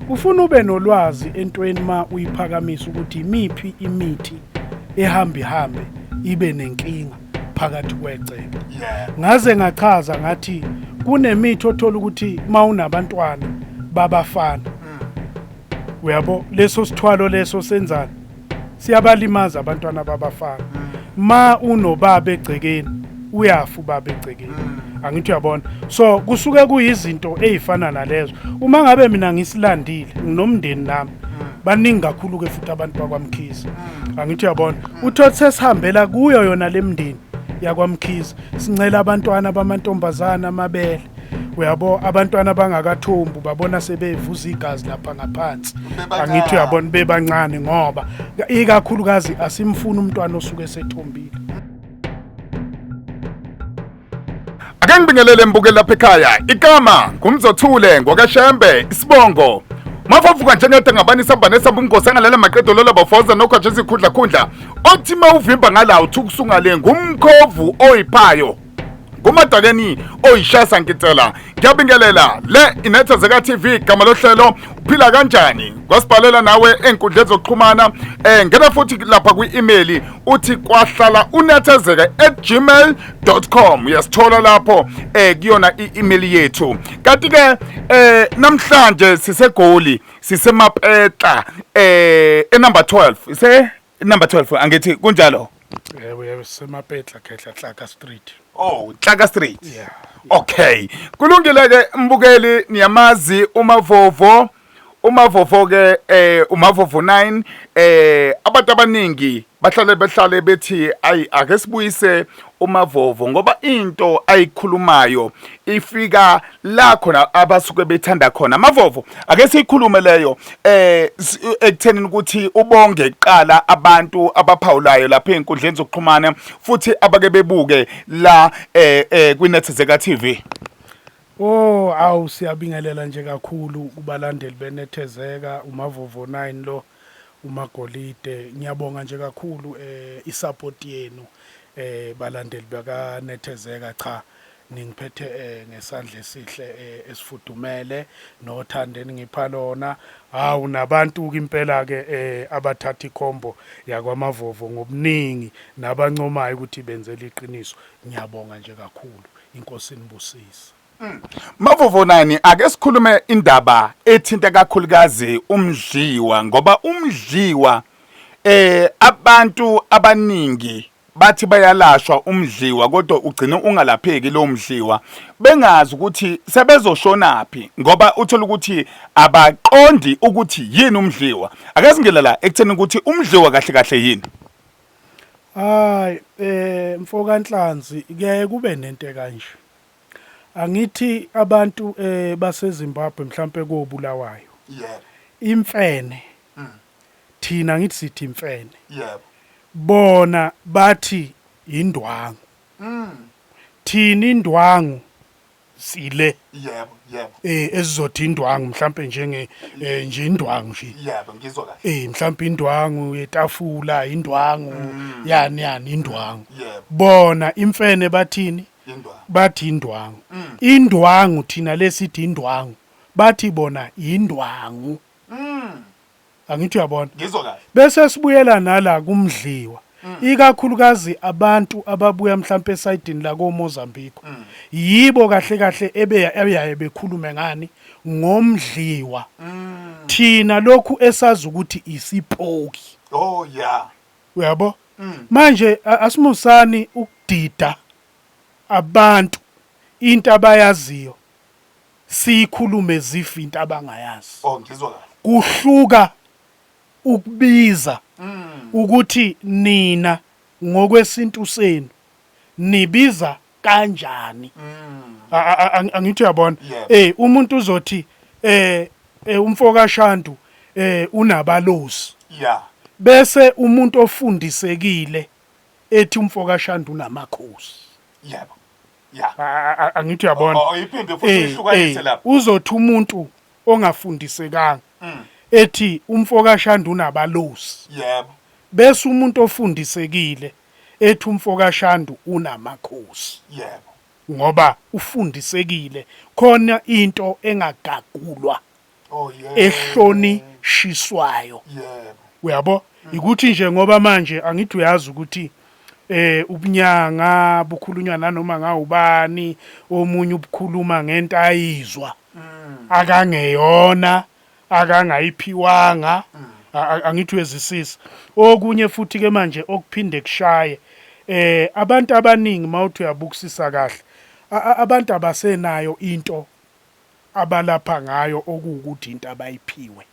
Ufuna ube nolwazi entweni ma uyiphakamisa ukuthi imiphi imithi ehamba ihambe ibe nenkinga phakathi kwegceke. Ngaze ngachaza ngathi kunemithi othola ukuthi ma unabantwana babafana. Uyabo leso sithwalo leso senzani? Siyabalimaza abantwana babafana. Ma unobaba egcekeni uyafa ubaba egcekeni. Angithi uyabona. So kusuke kuyizinto ezifana nalezo. Uma ngabe mina ngisilandile nginomndeni nami. Baningi kakhulu ke futhi abantu bakwaMkhize. Angithi uyabona. Uthole sesihambela kuyo yona lemndeni yakwaMkhize. Sincela abantwana bamantombazana amabele. Uyabo abantwana abangakathombi babona sebevuza igazi lapha ngaphansi. Angithi uyabona bebancane ngoba ikakhulukazi asimfuni umntwana osuke esethombile. Ake ngibingelele mbukeli lapha ekhaya. Igama ngumzothule ngokaShembe isibongo. Mafavuka njengede ngabani samba nesamba umgosi angalela maqedo lola bafoza nogwaja izikhundla khundla. Othi mawuvimba ngala uthukusungale ngumkhovu oyiphayo. Ngumadakeni oyishasa ngitsela. Ngiyabingelela le inetha zeka TV gama lohlelo uphila kanjani? Kwasibhalela nawe enkundleni zokuxhumana ngena futhi lapha kwi-email uthi kwahlala unethezeka@gmail.com uyasithola lapho kuyona i-email yethu. Kanti ke namhlanje siseGoli siseMapetla enumber 12 ise number 12 angithi kunjalo. Yebo yebo siseMapetla khehla Tlaka Street. Oh, Tlaka Street. Yeah. Okay. Kulungile ke mbukeli niyamazi uMavovo. uMavovo ke uMavovo 9 abantu abaningi bahlale behlale bethi ayi ake sibuyise uMavovo ngoba into ayikhulumayo ifika la khona abasuke bethanda khona. Mavovo ake siyikhulume leyo ekuthenini ukuthi ubonge kuqala abantu abaphawulayo lapha einkundleni zokuxhumana futhi abake bebuke la kwiNethezeka TV. Oh awu siyabingelela nje kakhulu kubalandeli benethezeka uMavovo 9 lo uMagolide ngiyabonga nje kakhulu isupport yenu balandeli bakaNethezeka cha ningiphethe ngesandla esihle esifudumele nothando eningipha lona hawu nabantu ke impela ke abathatha ikhombo yakwaMavovo ngobuningi nabancomayo ukuthi benzela iqiniso ngiyabonga nje kakhulu inkosi inibusise. Mavovo nani ake sikhulume indaba ethinta kakhulukazi umdliwa ngoba umdliwa abantu abaningi bathi bayalashwa umdliwa kodwa ugcine ungalapheki lo mdliwa bengazi ukuthi sebezoshonaphi ngoba uthola ukuthi abaqondi ukuthi yini umdliwa. Ake singene la ekutheni ukuthi umdliwa kahle kahle yini. Hayi mfoka Nhlanzi kuyaye kube nento kanje. Angithi abantu baseZimbabwe mhlambe koBulawayo. Yebo. Imfene. Thina ngithi sithi imfene. Yebo. Bona bathi indwangu. Thina indwangu sile. Yebo, yebo. Esizothi indwangu mhlambe njenge nje indwangu nje. Yebo, ngizwa kahle. Mhlambe indwangu yetafula, indwangu yani yani indwangu. Yebo. Bona imfene bathini? Indwangu. Bathi indwangu. Indwangu thina lesithi indwangu. Bathi bona indwangu. Angithi uyabona. Ngizwa kahle. Bese sibuyela nala kumdliwa. Ikakhulukazi abantu ababuya mhlambe esayidini la koMozambique. Yibo kahle kahle ebeyaye bekhulume ngani ngomdliwa. Thina lokhu esazi ukuthi isipoki. Oh yeah. Uyabo? Manje asimusani ukudida abantu into abayaziyo siyikhulume zifa into abangayazi. Oh ngizwa kahle. Kuhluka ukubiza ukuthi nina ngokwesintu senu nibiza kanjani. Angithi uyabona. Umuntu uzothi umfoka Shandu unabalozi. Yeah. Bese umuntu ofundisekile ethi umfoka Shandu unamakhosi. Yebo. Yeah. Angithi uyabona. Oh, iphinde futhi ihlukanise lapho. Uzothi umuntu ongafundisekanga ethi umfoka Shandu unabalozi. Yebo. Bese umuntu ofundisekile ethi umfoka Shandu unamakhosi. Yebo. Ngoba ufundisekile khona into engagagulwa. Oh yebo. Ehlonishiswayo. Yebo. Uyabo? Ikuthi nje ngoba manje angithi uyazi ukuthi ubunyanga bukhulunywa nanoma ngawubani, omunye ubukhuluma ngento ayizwa akangeyona, akangayiphiwanga. Angithi uyezwisisa. Okunye futhi ke manje okuphinde kushaye, abantu abaningi mawuthi uyabukusisa kahle, abantu abasenayo into abalapha ngayo okuwukuthi into abayiphiwe.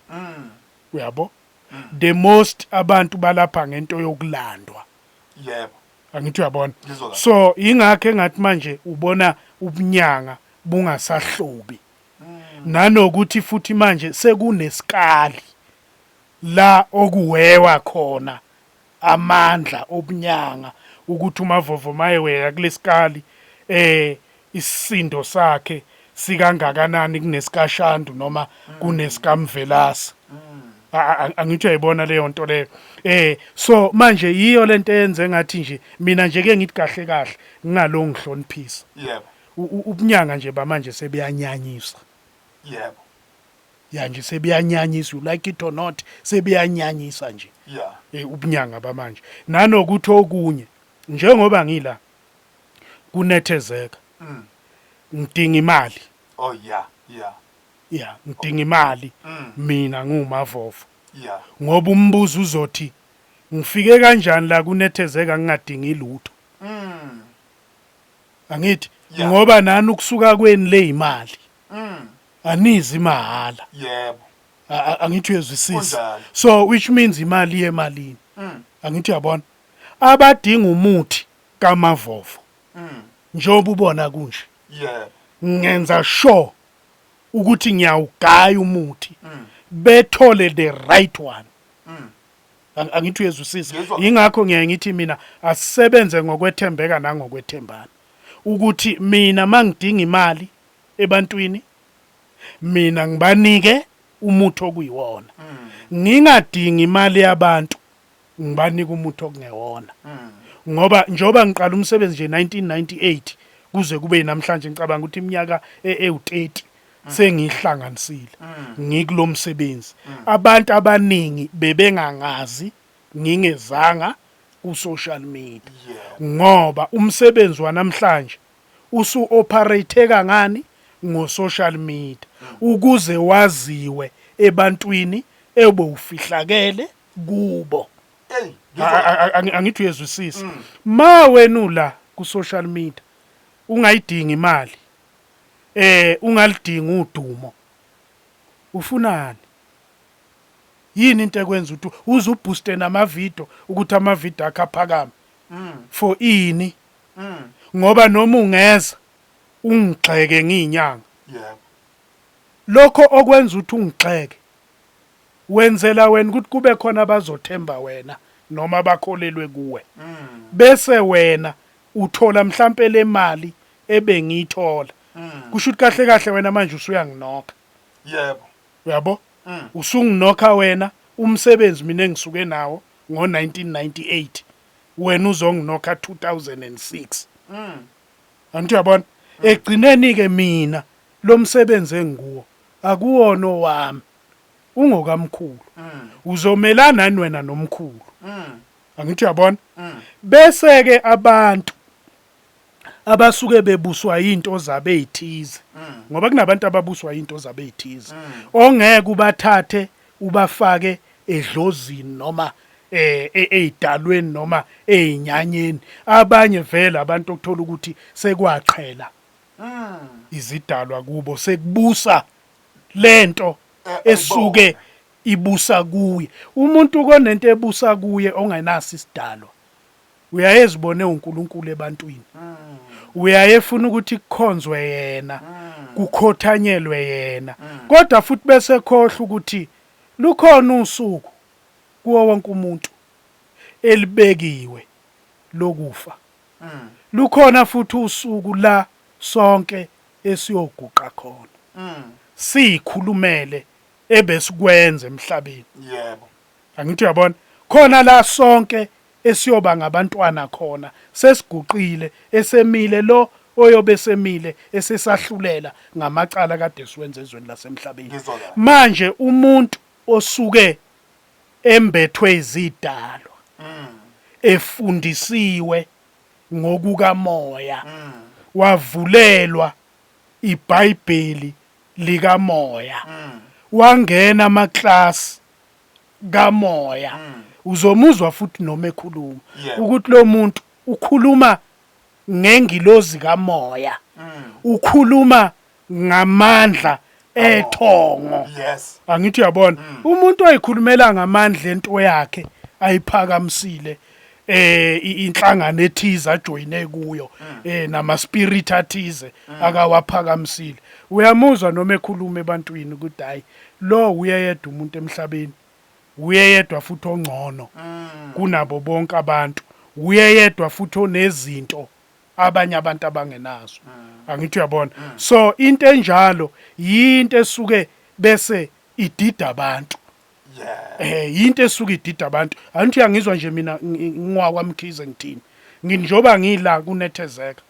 Uyabo? The most abantu balapha ngento yokulandwa. Yebo. Angithi uyabona. Ngizwa kahle. So ingakho engathi manje ubona ubunyanga bungasahlobi. Nanokuthi futhi manje sekunesikali la okuwewa khona amandla obunyanga, ukuthi uMavovo maye weya kulesikali isisindo sakhe sikangakanani kunesikashandu noma kunesikamvelasa. Angithi uyayibona leyo nto leyo. So manje yiyo lento eyenze ngathi nje mina nje ke ngithi kahle kahle ngingalo ngihloniphisa. Yebo. Ubunyanga nje bamanje sebeyanyanyisa. Yebo. Ya nje sebeyanyanyisa, you like it or not, sebeyanyanyisa nje. Yeah. Ubunyanga bamanje. Nanokuthi okunye njengoba ngila kunethezeka. Ngidinga imali. Oh yeah, yeah. Yeah, ngidinga imali. Mina ngiwuMavovo. Yeah. Ngoba umbuzo uzothi ngifike kanjani la kunethezeka ngingadingi lutho. Angithi ngoba nani ukusuka kweni le imali. Anizi mahala. Yebo. Angithi uyezwisisa. Kunjalo. So which means imali yemalini. Angithi uyabona. Abadinga umuthi kaMavovo. Njengoba ubona kunje. Yebo. Ngenza sure ukuthi ngiyawugaya umuthi. Bethole the right one. Angithi uyezwisisa. Ngizwa. Ingakho ngiyaye ngithi mina asisebenze ngokwethembeka nangokwethembana. Ukuthi mina mangidinga imali ebantwini, mina ngibanike umuthi okuyiwona. Ngingadingi imali yabantu, ngibanike umuthi okungewona. Ngoba njengoba ngiqala umsebenzi nje 1998 kuze kube namhlanje, ngicabanga ukuthi iminyaka ewu-30 sengihlanganisile ngikulomsebenzi. Abantu abaningi bebengangazi ngingezanga ku social media. Ngoba umsebenzi wanamhlanje usu operate ngani ngo social media ukuze waziwe ebantwini ebowufihlakele kubo. Hey, ngizwa. Angithi uyezwisisa. Ma wena ula ku social media ungayidingi imali, ungalidingi udumo, ufunani? Yini into ekwenza ukuthi uze ubooste nama video ukuthi ama video akhe aphakame? For ini? Ngoba noma ungeza ungigxeke ngiyinyanga. Yebo. Lokho okwenza ukuthi ungigxeke wenzela wena ukuthi kube khona abazothemba wena noma bakholelwe kuwe. Bese wena uthola mhlambe le mali ebengiyithola. Kusho ukuthi kahle kahle wena manje usuyanginoka. Yebo. Uyabo? Usunginoka wena umsebenzi mina engisuke nawo ngo-1998, wena uzonginoka 2006. Angithi uyabona? Egcineni ke mina lo msebenzi engikuwo akuwona owami, ungokamkhulu. Uzomelana nani wena nomkhulu? Angithi uyabona? Bese ke abantu abasuke bebuswa into zabe ezithize, ngoba kunabantu ababuswa into zabe ezithize ongeke ubathathe ubafake edlozini noma eyidalweni noma ezinyanyeni. Abanye vele abantu okuthola ukuthi sekwaqhela izidalwa kubo, sekubusa lento esuke ibusa kuye. Umuntu konento ebusa kuye ongenaso isidalwa uyayezibone uNkulunkulu ebantwini, uyayefuna ukuthi kukhonzwe yena, kukhothanyelwe yena, kodwa futhi bese khohlwa ukuthi lukhona usuku kuwo wonke umuntu elibekiwe lokufa. Lukhona futhi usuku la sonke esiyoguqa khona sikhulumele ebesikwenza emhlabeni. Yebo. Angithi uyabona, khona la sonke esiyoba ngabantwana khona sesiguqile, esemile lo oyobe semile esesahlulela ngamacala kade siwenza ezweni lasemhlabeni. Ngizwa kahle. Manje umuntu osuke embethwe izidalwa efundisiwe ngokukamoya wavulelwa iBhayibheli likamoya wangena amaklasi kamoya uzomuzwa futhi noma ekhuluma ukuthi lo muntu ukhuluma ngengilozi kamoya ukhuluma ngamandla ethongo. Angithi uyabona umuntu oyikhulumela ngamandla ento yakhe ayiphakamisile inhlangano ethize ajoyine kuyo nama spirit athize akawaphakamisile uyamuzwa noma ekhuluma ebantwini ukuthi hayi lo uyeyedwa umuntu emhlabeni uyeyedwa futhi ongcono kunabo bonke abantu uyeyedwa futhi onezinto abanye abantu abangenazo. Angithi uyabona so into enjalo yinto esuke bese idida abantu. Yinto esuke idida abantu. Angithi uyangizwa nje mina ngwakwa Mkhize ngithini nginjoba ngila kunethezeka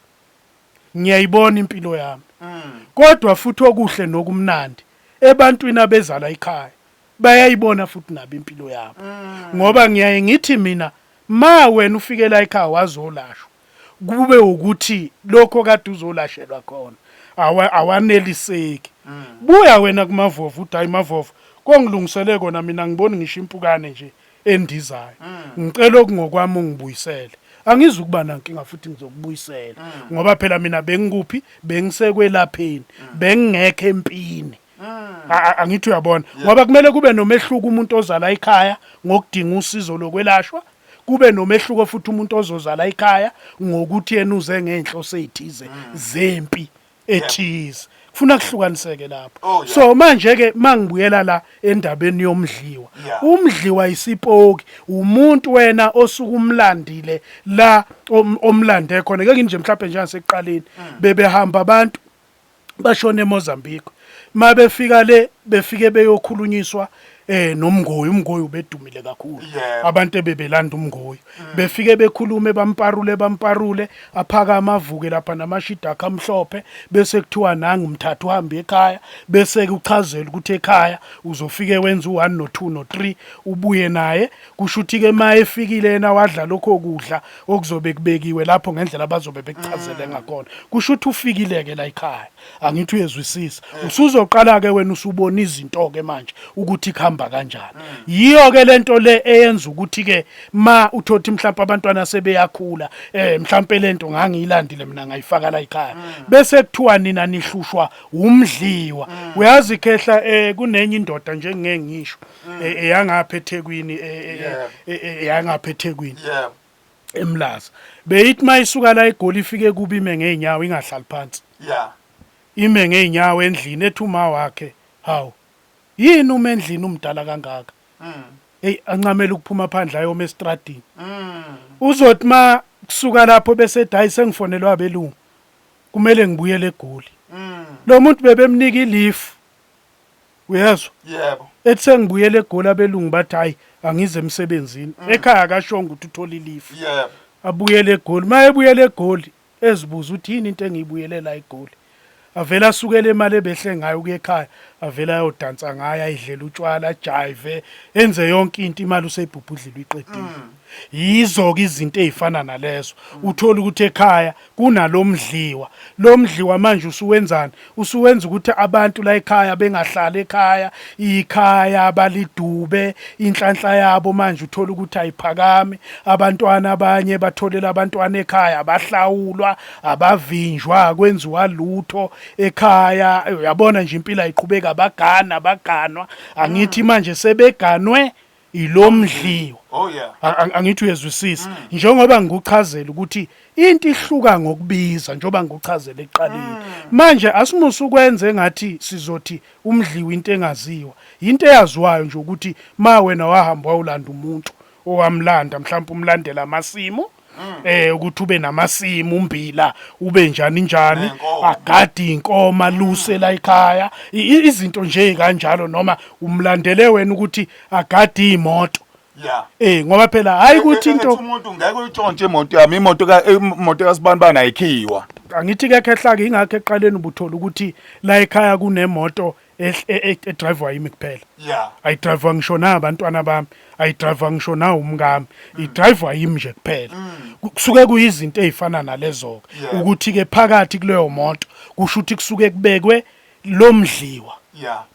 ngiyayibona impilo yami kodwa futhi okuhle nokumnandi ebantwini abezala ekhaya bayayibona futhi nabo impilo yabo ngoba ngiyaye ngithi mina ma wena ufike la ekhaya wazolashwa kube ukuthi lokho kade uzolashelwa khona awaneliseki buya wena kumavovo uthi hayi mavovo kongilungisele kona mina ngiboni ngisho impukane nje endizayo ngicela okungokwami ungibuyisele angizukuba nankinga futhi ngizokubuyisela ngoba phela mina bengikuphi bengisekwelapheni bengingekho empini. Angithi uyabona ngoba kumele kube nomehluko umuntu ozala ekhaya ngokudinga usizo lokwelashwa kube nomehluko futhi umuntu ozozala ekhaya ngokuthi yena uze ngezinhloso ezithize zempi ethize kufuna kuhlukaniseke lapho. So manje ke mangibuyela la endabeni yomdliwa umdliwa isipoki umuntu wena osuke umlandile la omlande khona ke nje mhlawumbe njengasekuqaleni bebehamba abantu bashona eMozambique mabefika le befike beyokhulunyiswa nomngoyi umngoyi ubedumile kakhulu abantu ebebelanda umngoyi befike bekhulume bamparule bamparule aphakama avuke lapha namashida akhe amhlophe bese kuthiwa nangu mthatha uhambe ekhaya bese kuchazela ukuthi ekhaya uzofike wenza u1 no2 no3 ubuye naye kusho ukuthi ke ma efikile yena wadla lokho kudla okuzobe kubekiwe lapho ngendlela abazobe bekuchazele ngakhona kusho ukuthi ufikile ke la ekhaya angithi uyezwisisa usuzoqala ke wena usubona izinto ke manje ukuthi kuhamba kanjani yiyo ke lento le eyenza ukuthi ke ma uthothi mhlawumbe abantwana sebeyakhula mhlawumbe lento ngangiyilandile mina ngayifaka la ekhaya bese kuthiwa nina nihlushwa umdliwa uyazi khehla kunenye indoda nje ngeke ngisho eyangapha eThekwini eyangapha eThekwini eMlaza beyithi mayisuka la eGoli ifike kubi ime ngeenyawo ingahlali phansi ime ngeenyawo endlini ethi uma wakhe hawu yini uma endlini umdala kangaka hey ancamela ukuphuma phandle ayoma estradini uzothi ma kusuka lapho bese ethi hayi sengifonelwa abelungu kumele ngibuyele eGoli lo muntu bebemnika ilifu uyezwa Yebo. Ethi sengibuyele eGoli abelungu bathi hayi angize emsebenzini ekhaya akashongo ukuthi uthola ilifu Abuyele eGoli uma ebuyele eGoli ezibuza ukuthi yini into engiyibuyele la eGoli avele asukele imali ebehle ngayo ukuya ekhaya avele ayodansa ngayo ayidlela utshwala ajive enze yonke into imali useyibhubhudlile uyiqedile yizo-ke izinto ey'fana nalezo uthole ukuthi ekhaya kunalomdliwa lomdliwa manje usuwenzani usuwenza ukuthi abantu la ekhaya bengahlali ekhaya ikhaya balidube inhlanhla yabo manje uthola ukuthi ayiphakami abantwana abanye batholela abantwana ekhaya abahlawulwa abavinjwa kwenziwa lutho ekhaya uyabona nje impilo ayiqhubeka abagana abaganwa angithi manje sebeganwe ilomdliwa Oh yeah. Angithi uyezwisisa njengoba ngikuchazela ukuthi into ihluka ngokubiza njengoba ngikuchazela ekuqaleni manje asimusa ukwenza engathi sizothi umdliwa into engaziwa into eyaziwayo nje ukuthi ma wena wahamba wawulanda umuntu owamlanda mhlawumbe umlandela amasimu ukuthi ube namasimu umbila ube njani njani Nenkomo. agade inkomo aluse la ekhaya izinto nje kanjalo noma umlandele wena ukuthi agade imoto Ngoba phela hayi ukuthi into Ethi umuntu ngeke uyitshontshe imoto yami, imoto ka imoto kaSibanibani ayikhiwa. Angithi ke khehla ke, ingakho eqaleni ubuthola ukuthi la ekhaya kunemoto edrivewa yimi kuphela. Ayidrivewa ngisho nabantwana bami, ayidrivewa ngisho na umkami, idrivewa yimi nje kuphela. Kusuke kuyizinto ezifana nalezo ke, ukuthi ke phakathi kuleyo moto kusho ukuthi kusuke kubekwe lo mdliwa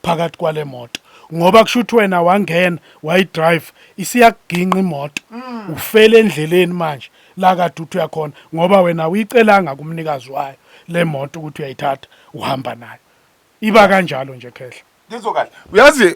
phakathi kwale moto, ngoba kusho ukuthi wena wangena wayidrive, isiyakuginqa imoto, ufele endleleni manje la kade uthi uyakhona, ngoba wena uyicelanga kumnikazi wayo le moto ukuthi uyayithatha uhamba nayo. Iba kanjalo nje, khehla. Ngizwa kahle. Uyazi,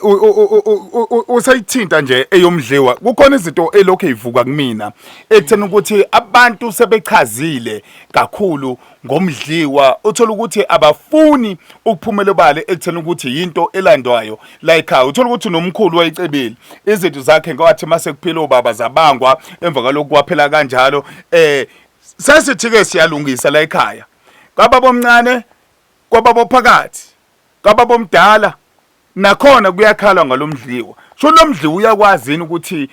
usayithinta nje eyomdliwa. Kukhona izinto elokhu ezivuka kumina ekutheni ukuthi abantu sebechazile kakhulu ngomdliwa, uthola ukuthi abafuni ukuphumela obala ekutheni ukuthi yinto elandwayo la ekhaya. Uthola ukuthi nomkhulu wayicebile izinto zakhe, ngathi mase kuphila obaba zabangwa, emva kwalokhu kwaphela kanjalo. Sesithi ke siyalungisa la ekhaya, kwababa omncane, kwababa phakathi, kwababa omdala, nakhona kuyakhalwa ngalomdliwa. Sho lo mdliwa uyakwazi yini ukuthi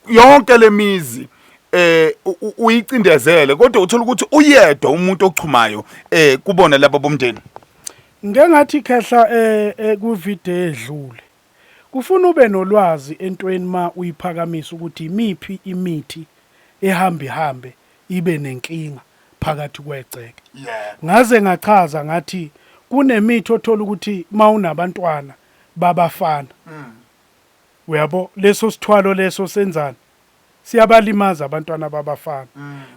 yonke lemizi uyicindezele, kodwa uthola ukuthi uyedwa umuntu ochumayo kubona laba bomndeni? Ngike ngathi, khehla, ku video edlule, kufuna ube nolwazi entweni ma uyiphakamisa ukuthi imiphi imithi ehamba ihambe ibe nenkinga phakathi kwegceke. Ngaze ngachaza ngathi kunemithi othola ukuthi mawunabantwana babafana, uyabo, leso sithwalo leso senzani, siyabalimaza abantwana babafana.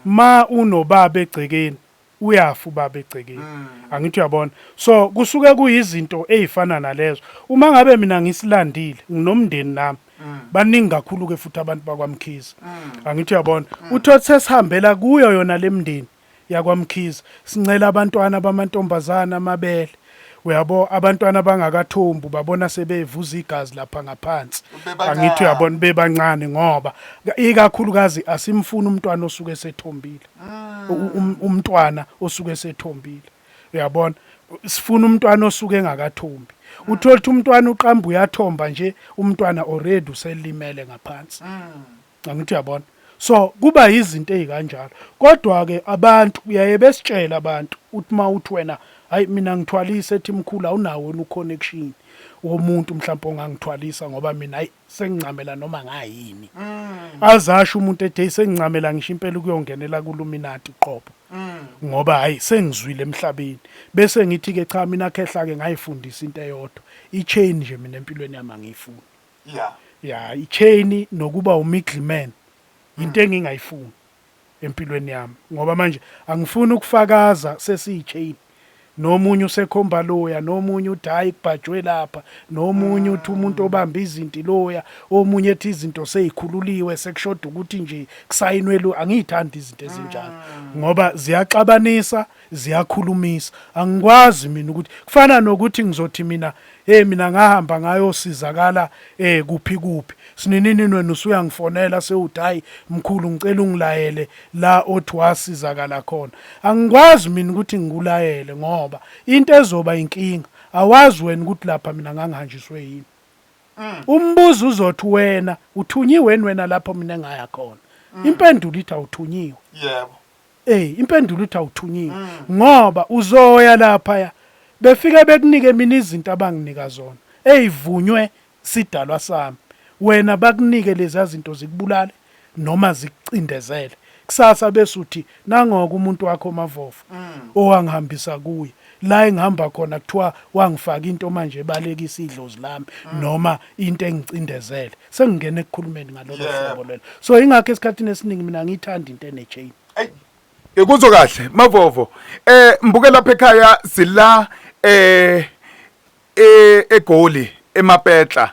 Ma unobaba egcekeni, uyafa ubaba egcekeni, angithi uyabona? So kusuke kuyizinto ezifana nalezo. Uma ngabe mina ngisilandile, nginomndeni nami, baningi kakhulu ke futhi abantu bakwaMkhize, angithi uyabona? Uthothi sesihambela kuyo yona lemndeni yakwaMkhize, sincela abantwana bamantombazana amabele, uyabo, abantwana bangakathombi, babona sebevuza igazi lapha ngaphansi, angithi uyabona, bebancane, ngoba ikakhulukazi asimfuni umntwana osuke esethombile. Umntwana osuke esethombile, uyabona, sifuna umntwana osuke engakathombi. Uthola ukuthi umntwana uqamba uyathomba nje, umntwana already uselimele ngaphansi, angithi uyabona? So kuba izinto ezikanjalo, kodwa ke abantu uyaye besitshela abantu, uthi ma uthi wena, "Hayi, mina ngithwalise," ethi, "Mkhulu, awunawo wena uconnection womuntu mhlawumbe ongangithwalisa, ngoba mina hayi, sengincamela noma ngayini." Azasho umuntu ethi, "Hey, sengincamela ngisho impela ukuyongenela kuLuminati qobo, ngoba hayi, sengizwile emhlabeni." Bese ngithi ke, "Cha, mina khehla ke ngayifundisa into eyodwa, i-chain nje mina empilweni yami angiyifuni." Ya, i-chain nokuba umiddleman into engingayifuni empilweni yami, ngoba manje angifuni ukufakaza sesiyi-chain, nomunye usekhomba loya, nomunye uthi, "Hayi, kubhajwe lapha," nomunye uthi umuntu obamba izinto loya, omunye ethi izinto seyikhululiwe, sekushoda ukuthi nje kusayinwe lo. Angiyithandi izinto ezinjalo ngoba ziyaxabanisa, ziyakhulumisa. Angikwazi mina ukuthi kufana nokuthi ngizothi mina, "Hey, mina ngahamba ngayosizakala kuphi kuphi," sininini, wena usuyangifonela sewuthi, "Hayi mkhulu, ngicela ungilayele la othi wasizakala khona." Angikwazi mina ukuthi ngikulayele, ngoba into ezoba inkinga, awazi wena ukuthi lapha mina ngangihanjiswe yini. Umbuzo uzothi, "Wena uthunyiwe wena lapho mina engaya khona?" Impendulo ithi awuthunyiwe. Impendulo ithi awuthunyiwe, ngoba uzoya lapha ya befike bekunike mina izinto abanginika zona eyivunywe sidalwa sami, wena bakunike lezi zinto zikubulale noma zikucindezele. Kusasa bese uthi, "Nangoke umuntu wakho Mavovo owangihambisa kuye la engihamba khona, kuthiwa wangifaka into manje ebalekisa idlozi lami noma into engicindezele." Sengingena ekukhulumeni ngalolo hlobo lelo. So ingakho esikhathini esiningi mina ngiyithanda into ene-chain. Ey, ngikuzwa kahle, Mavovo. Mbuke lapha ekhaya, sila eGoli, eMapetla.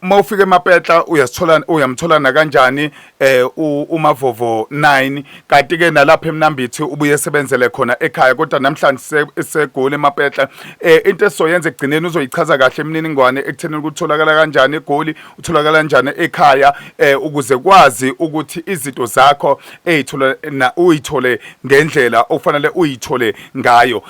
Mawufika eMapetla uyasithola, uyamthola na kanjani uMavovo 9? Kanti ke nalapha eMnambithi ubuye sebenzele khona ekhaya, kodwa namhlanje seGoli, eMapetla. Into esizoyenza ekugcineni, uzoyichaza kahle imininingwane ekutheni ukutholakala kanjani eGoli, utholakala kanjani ekhaya, ukuze kwazi ukuthi izinto zakho ezithola na uyithole ngendlela ofanele uyithole ngayo.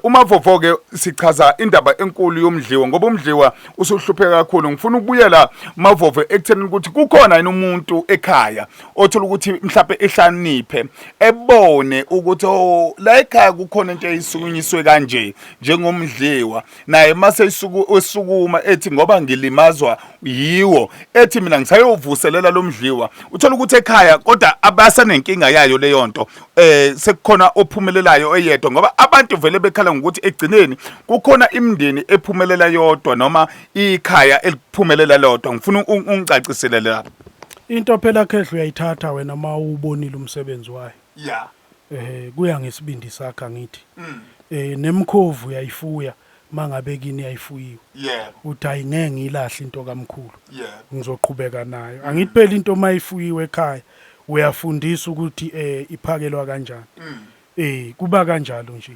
UMavovo ke, sichaza indaba enkulu yomdliwa, ngoba umdliwa usuhlupheka kakhulu. Ngifuna ukubuyela la Mavovo ekutheni ukuthi kukhona yini umuntu ekhaya othola ukuthi mhlawumbe ehlaniphe ebone ukuthi oh la ekhaya kukhona into eyisukunyiswe kanje njengomdliwa naye mase isuku esukuma ethi ngoba ngilimazwa yiwo ethi mina ngisayovuselela lomdliwa uthola ukuthi ekhaya kodwa abasanenkinga yayo leyo nto eh sekukhona ophumelelayo eyedwa ngoba abantu vele bekhala ngokuthi egcineni kukhona imindeni ephumelela yodwa noma ikhaya eliphumelela lodwa. Ngifuna ungicacisele lapho. Into phela khehla uyayithatha wena uma uwubonile umsebenzi wayo. Yeah. Eh kuya ngesibindi sakho angithi. Eh nemkhovu uyayifuya mangabe kini yayifuyiwe. Yebo. Uthi hayi ngeke ngiyilahle into kamkhulu. Yebo. Ngizoqhubeka nayo. Angithi phela into mayifuyiwe ekhaya uyafundisa ukuthi eh iphakelwa kanjani. Eh kuba kanjalo nje.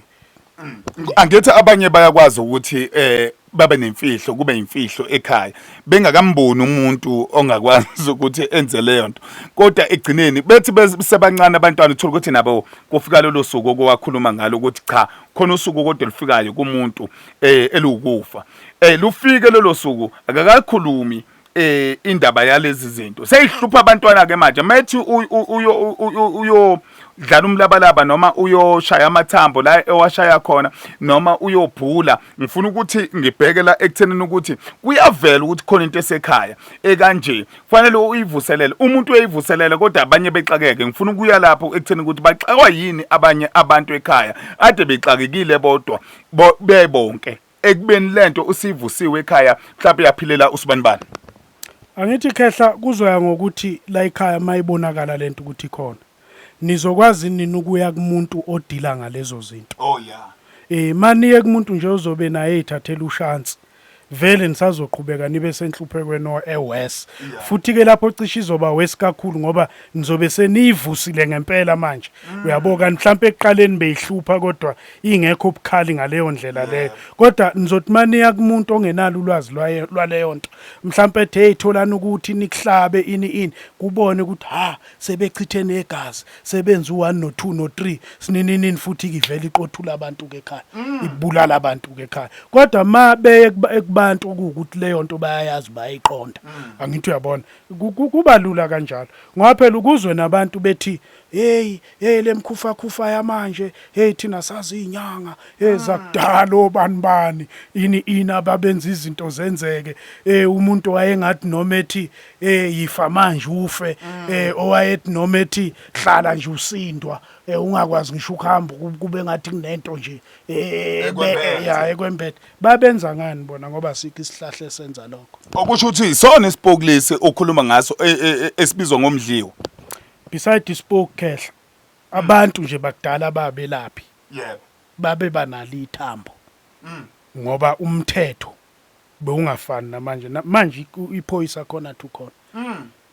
Angithi abanye bayakwazi ukuthi eh babe nemfihlo kube imfihlo ekhaya bengakamboni umuntu ongakwazi ukuthi enze leyo nto kodwa egcineni bethi besebancane abantwana uthola ukuthi nabo kufika lolo suku okwakhuluma ngalo ukuthi cha khona usuku kodwa olufikayo kumuntu eh elukufa eh lufike lolo suku akakakhulumi eh indaba yalezi zinto seyihlupha abantwana ke manje mayethi uyo uyo dlala umlabalaba noma uyoshaya amathambo la ewashaya khona noma uyobhula. Ngifuna ukuthi ngibheke la ekuthenini ukuthi kuyavela ukuthi khona into esekhaya ekanje kufanele uyivuselele umuntu uyayivuselela kodwa abanye bexakeke. Ngifuna ukuya lapho ekutheni ukuthi baxakwa yini abanye abantu ekhaya ade bexakekile bodwa bebonke ekubeni lento usivusiwe ekhaya mhlawumbe yaphilela usibanibani. Angithi khehla kuzoya ngokuthi la ekhaya mayibonakala lento ukuthi ikhona. Nizokwazi nini ukuya kumuntu odila ngalezo zinto? Oh yeah. Eh maniye kumuntu nje ozobe naye ezithathela ushansi. Vele nisazoqhubeka nibe senhluphekweni o eworse. Futhi ke lapho cishe izoba worse kakhulu ngoba nizobe seniyivusile ngempela manje. Uyabo kanti mhlampe ekuqaleni beyihlupha kodwa ingekho ubukhali ngaleyo ndlela leyo. Kodwa nizothi maniya kumuntu ongenalo ulwazi lwaleyo nto. Mhlampe ethi hey tholani ukuthi nikuhlabe ini ini kubone ukuthi ha sebechithe negazi sebenza u1 no2 no3 sininini futhi ivele iqothula abantu ke ekhaya ibulala abantu ke ekhaya. Kodwa ma beye ekubantu okuwukuthi leyo nto bayayazi bayayiqonda, angithi uyabona kuba lula kanjalo ngoba phela ukuzwe nabantu bethi hey hey lemkhufa khufa yamanje, hey thina sazi izinyanga ezakudala obani bani ini ini ababenza izinto zenzeke, eh umuntu wayengathi noma ethi eh yifa manje ufe, eh owayethi noma ethi hlala nje usindwa, eh ungakwazi ngisho ukuhamba kube ngathi kunento nje eh Ekwembethe. Ya ekwembethe. Babenza ngani bona ngoba sikho isihlahla esenza lokho? Okusho ukuthi sona isipoki lesi okhuluma ngaso esibizwa ngomdliwa. Beside isipoki khehla, abantu nje bakudala babelaphi babe banalo ithambo ngoba umthetho bewungafani namanje. Manje iphoyisa khona to khona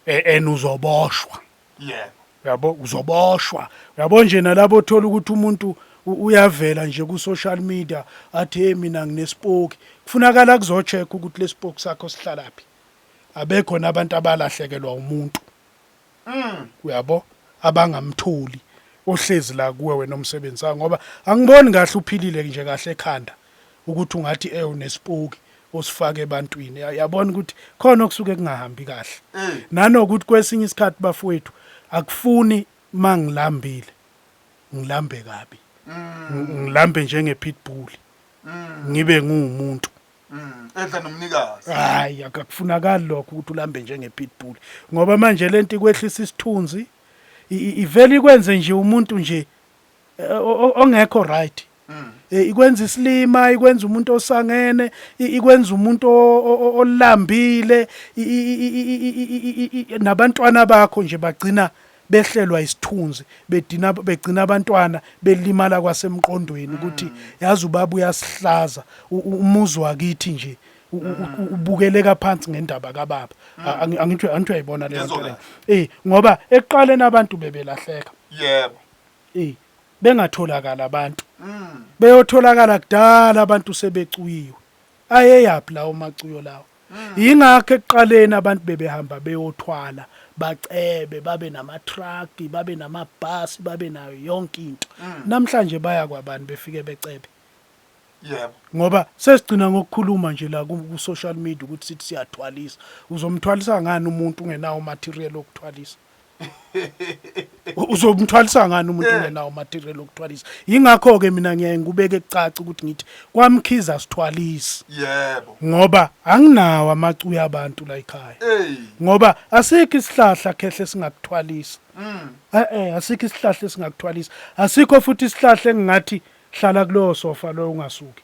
and uzoboshwa. Uyabo uzoboshwa. Uyabo nje nalabo othola ukuthi umuntu uyavela nje ku social media athi hey mina nginesipoki, kufunakala kuzocheck ukuthi lesipoki sakho sihlalaphi. Abekho nabantu abalahlekelwa umuntu, uyabo, abangamtholi ohlezi la kuwe wena omsebenzisayo ngoba angiboni kahle uphilile nje kahle ekhanda ukuthi ungathi eh unesipoki osifaka ebantwini. Yabona ukuthi khona okusuke kungahambi kahle nanokuthi kwesinye isikhathi bafowethu akufuni mangilambile ngilambe kabi, ngilambe njenge pitbull ngibe ngumuntu Edla nomnikazi. Hayi akufunakali lokho ukuthi ulambe njenge pitbull ngoba manje lento ikwehlisa isithunzi, ivele ikwenze nje umuntu nje ongekho right. Ikwenza isilima, ikwenza umuntu osangene, ikwenza umuntu olambile, nabantwana bakho nje bagcina behlelwa isithunzi, bedina begcina abantwana belimala kwasemqondweni ukuthi yazi ubaba uyasihlaza, umuzi wakithi nje ubukeleka phansi ngendaba kababa. Angithi uyayibona leyo nto leyo? Ngoba ekuqaleni abantu bebelahleka. Bengatholakala abantu. Beyotholakala kudala abantu sebecuyiwe. Ayeyaphi lawo macuyo lawo? Yingakho ekuqaleni abantu bebehamba beyothwala, bacebe, babe nama-truck, babe namabhasi, babe nayo yonke into. Namhlanje baya kwabani befike becebe? Yebo. Ngoba sesigcina ngokukhuluma nje la ku social media ukuthi sithi siyathwalisa. Uzomthwalisa ngani umuntu ungenawo material okuthwalisa? Uzomthwalisa ngani umuntu ungenawo material okuthwalisa? Yingakho ke mina ngiyaye ngikubeke kucace ukuthi ngithi kwaMkhize asithwalisi. Yebo. Ngoba anginawo amacuya abantu la ekhaya. Ey. Ngoba asikho isihlahla khehle singakuthwalisa. Eh eh asikho isihlahla esingakuthwalisa. Asikho futhi isihlahla engingathi hlala kulowo sofa loyo ungasuki.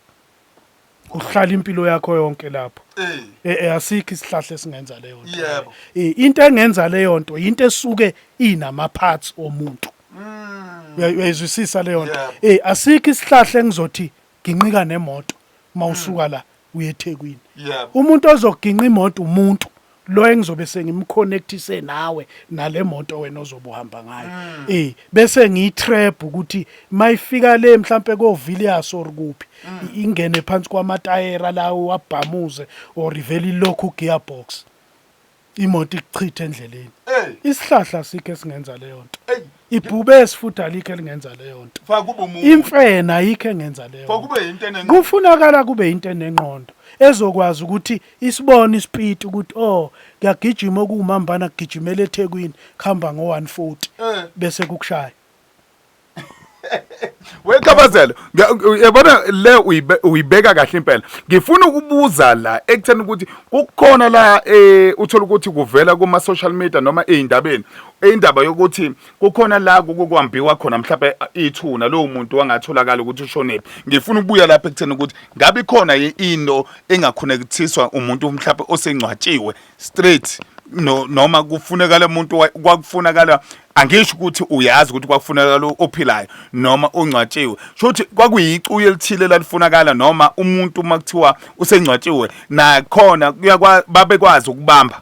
Uhlala impilo yakho yonke lapho. Ey. Eh eh asikho isihlahla esingenza leyo nto. Yebo. Eh into engenza leyo nto into esuke inama parts omuntu. Uyayizwisisa leyo nto. Yebo. Eh asikho isihlahla engizothi ginqika nemoto mawusuka la uye eThekwini. Yebo. Umuntu ozoginqa imoto umuntu lo engizobe sengimconnectise nawe nale moto wena ozobe uhamba ngayo. Eh bese ngiyitrap ukuthi mayifika le mhlambe ko Villiers or kuphi ingene phansi kwamatayera lawo wabhamuze or ivele ilokhu gearbox. Imoto ikuchithe endleleni. Ey. Isihlahla sikho esingenza leyo nto. Ey. Ibhubesi futhi alikho elingenza leyo nto. Faka kube umuntu. Imfene ayikho engenza leyo. Faka nto. kube into enengqondo. Kufunakala kube into enengqondo ezokwazi ukuthi isibone isipiti ukuthi oh kuyagijima okuwumambana kugijimela eThekwini kuhamba ngo-140 Eh. bese kukushaya. Wekhabazelo, uyabona le uyibeka kahle impela. Ngifuna ukubuza la ekutheni ukuthi kukhona la eh uthola ukuthi kuvela kuma social media noma ezindabeni indaba yokuthi kukhona la kukwambiwa khona mhlawumbe ithuna lowo muntu wangatholakala ukuthi ushonephi. Ngifuna ukubuya lapha ekutheni ukuthi ngabe ikhona into engakhonekithiswa umuntu mhlawumbe osengcwatshiwe straight no noma kufunekala umuntu kwakufunakala angisho ukuthi uyazi ukuthi kwakufunakala ophilayo noma ongcwatshiwe sho ukuthi kwakuyicuye elithile lalifunakala noma umuntu uma kuthiwa usengcwatshiwe nakhona kuyakwa babekwazi ukubamba.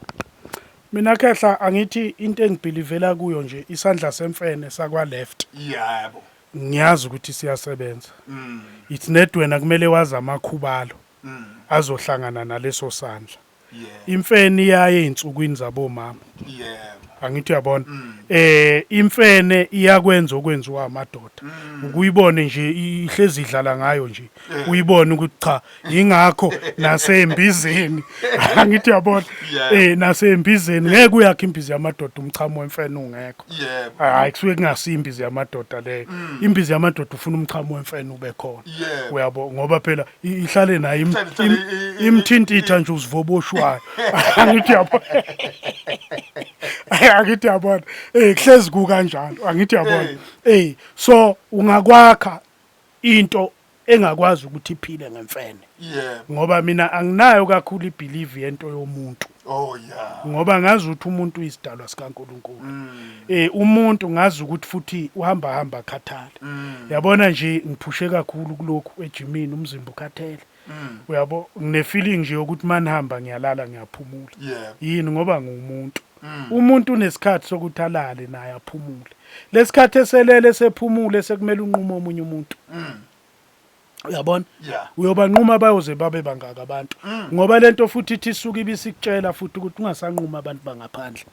Mina khehla angithi into engibhilivela kuyo nje isandla semfene sakwa left. Yebo. Ngiyazi ukuthi siyasebenza. It's net wena kumele wazi amakhubalo azohlangana naleso sandla. Imfene iyaye ezinsukwini zabomama. Yebo. Angithi uyabona. Imfene iyakwenza okwenziwa amadoda. Ukuyibone nje ihlezi idlala ngayo nje. Uyibone ukuthi cha ingakho nasembizeni. Angithi uyabona. Nasembizeni ngeke uyakhe imbizi yamadoda umchamo wemfene ungekho. Yebo. Hayi kusuke kungasiyo imbizi yamadoda leyo. Imbizi yamadoda ufuna umchamo wemfene ube khona. Yebo. Uyabo ngoba phela ihlale naye Ihlale- imthintitha nje uzivoboshwayo. Angithi uyabona. Angithi uyabona. Kuhlezi kukanjalo. Angithi uyabona. So ungakwakha into engakwazi ukuthi iphile ngemfene. Yebo. Ngoba mina anginayo kakhulu ibelief yento yomuntu. Oh yeah. Ngoba ngazi ukuthi umuntu uyisidalwa sikaNkuluNkulu. Umuntu ngazi ukuthi futhi uhamba hamba akhathale. Yabona nje ngiphushe kakhulu kulokhu ejimini umzimba ukhathele. Uyabo ngine feeling nje yokuthi manihamba ngiyalala ngiyaphumula. Yebo. Yini ngoba ngumuntu. Umuntu unesikhathi sokuthi alale naye aphumule. Lesikhathi eselele sephumule sekumele unqume omunye umuntu. Uyabona? Yeah. Uyobanquma bayoze babe bangaka abantu. Ngoba lento futhi ithi isuke ibisikutshela futhi ukuthi ungasanquma abantu bangaphandle.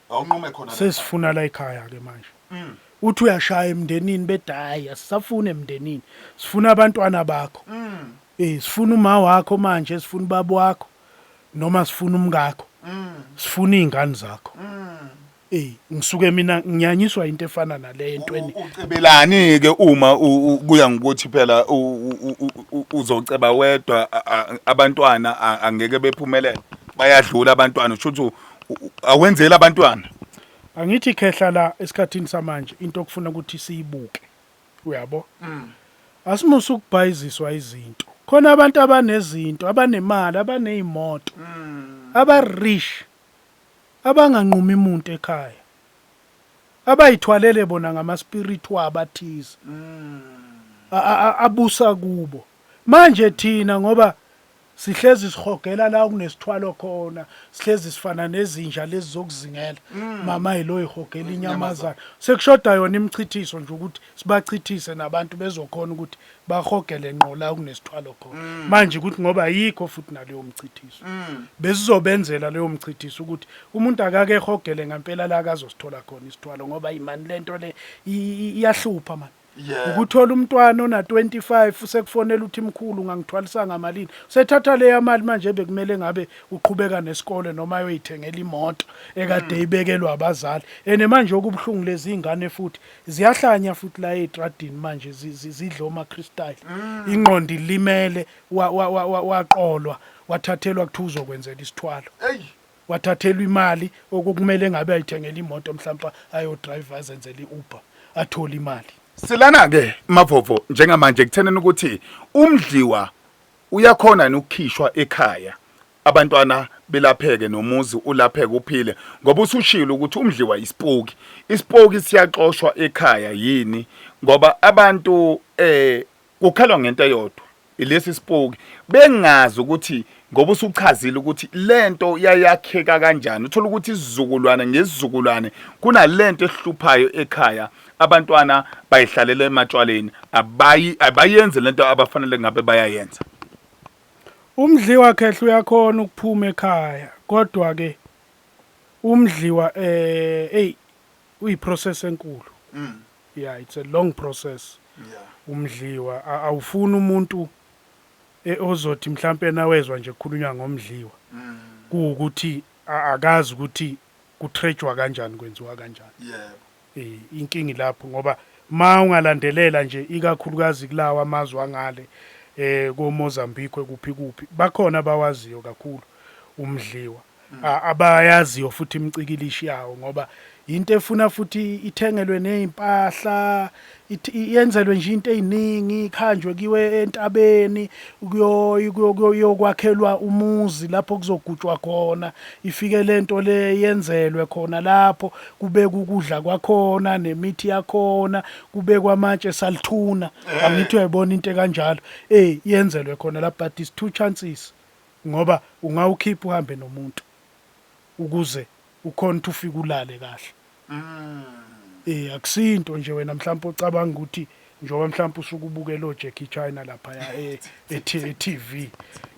Awunqume khona la. Sesifuna la ekhaya ke manje. Uthi uyashaya emndenini bethi hayi asisafuni emndenini. Sifuna abantwana bakho. Sifuna uma wakho manje, sifuna ubaba wakho noma sifuna umkakho. Sifuna izingane zakho. Ngisuke mina nginyanyiswa into efana nale entweni. Ucebelani ke uma kuya ngokuthi phela uzoceba wedwa abantwana angeke bephumelele. Bayadlula abantwana usho ukuthi awenzeli abantwana. Angithi khehla la esikhathini samanje into okufuna ukuthi siyibuke. Uyabo? Asimusa ukubhayiziswa izinto. Khona abantu abanezinto, abanemali, abanezimoto. Aba rich. Abanganqumi muntu ekhaya. Abayithwalele bona ngama spirit wabo athize. Abusa kubo. Manje thina ngoba sihlezi sihogela la okunesithwalo khona, sihlezi sifana nezinja lezi zokuzingela. Mama yilo ihogela inyamazana. Sekushoda yona imichithiso nje ukuthi sibachithise nabantu bezokhona ukuthi bahogele ngqo la okunesithwalo khona. Manje ukuthi ngoba ayikho futhi naleyo mchithiso. Besizobenzela leyo mchithiso ukuthi umuntu akake ehogele ngempela la akazosithola khona isithwalo ngoba imani lento le iyahlupha man. Ukuthola umntwana ona 25 sekufonela uthi mkhulu ungangithwalisa ngamalini. Sethatha leya mali manje bekumele ngabe uqhubeka nesikole noma ayoyithengela imoto ekade ibekelwa abazali. Ene manje okubuhlungu lezi ingane futhi ziyahlanya futhi la ezitradini manje zidla oma crystal. Ingqondo ilimele waqolwa wathathelwa kuthiwa uzokwenzela isithwalo. Wathathelwa imali okumele ngabe ayithengela imoto mhlawumbe ayodrive azenzele i-Uber athole imali. Silana ke Mavovo njengamanje kutheneni ukuthi umdliwa uyakhona yini ukukhishwa ekhaya abantwana belapheke nomuzi ulapheke uphile ngoba usushilo ukuthi umdliwa isipoki isipoki siyaxoshwa ekhaya yini ngoba abantu eh kukhalwa ngento eyodwa ilesi sipoki bengazi ukuthi ngoba usuchazile ukuthi lento yayakheka kanjani uthola ukuthi isizukulwane ngesizukulwane kunalento ehluphayo ekhaya abantwana bayihlalela ematshwaleni abayi abayenze lento abafanele ngabe bayayenza. Umdliwa khehla uyakhona ukuphuma ekhaya kodwa ke umdliwa eh ey uyi process enkulu. Yeah it's a long process. Umdliwa awufuni umuntu ozothi mhlampe nawezwa nje kukhulunywa ngomdliwa kuwukuthi akazi ukuthi kuthrejwa kanjani kwenziwa kanjani. Yebo. Eh inkinga ilapho ngoba ma ungalandelela nje ikakhulukazi kulawa amazwe angale eh ko Mozambique kuphi kuphi bakhona abawaziyo kakhulu umdliwa abayaziyo futhi imicikilishi yawo ngoba into efuna futhi ithengelwe nezimpahla yenzelwe nje into eziningi ikhanjwe kiwe entabeni kuyokwakhelwa umuzi lapho kuzogutshwa khona ifike lento le yenzelwe khona lapho kubekwa ukudla kwakhona nemithi yakhona kubekwa amatshe salithuna angithi uyayibona into ekanjalo eh yenzelwe khona lapho but it's two chances ngoba ungawukhipha uhambe nomuntu ukuze ukhona ukuthi ufike ulale kahle. Eh akusinto nje wena mhlawumbe ocabanga ukuthi njengoba mhlawumbe usuke ubukela oJackie China lapha ya e, e, e TV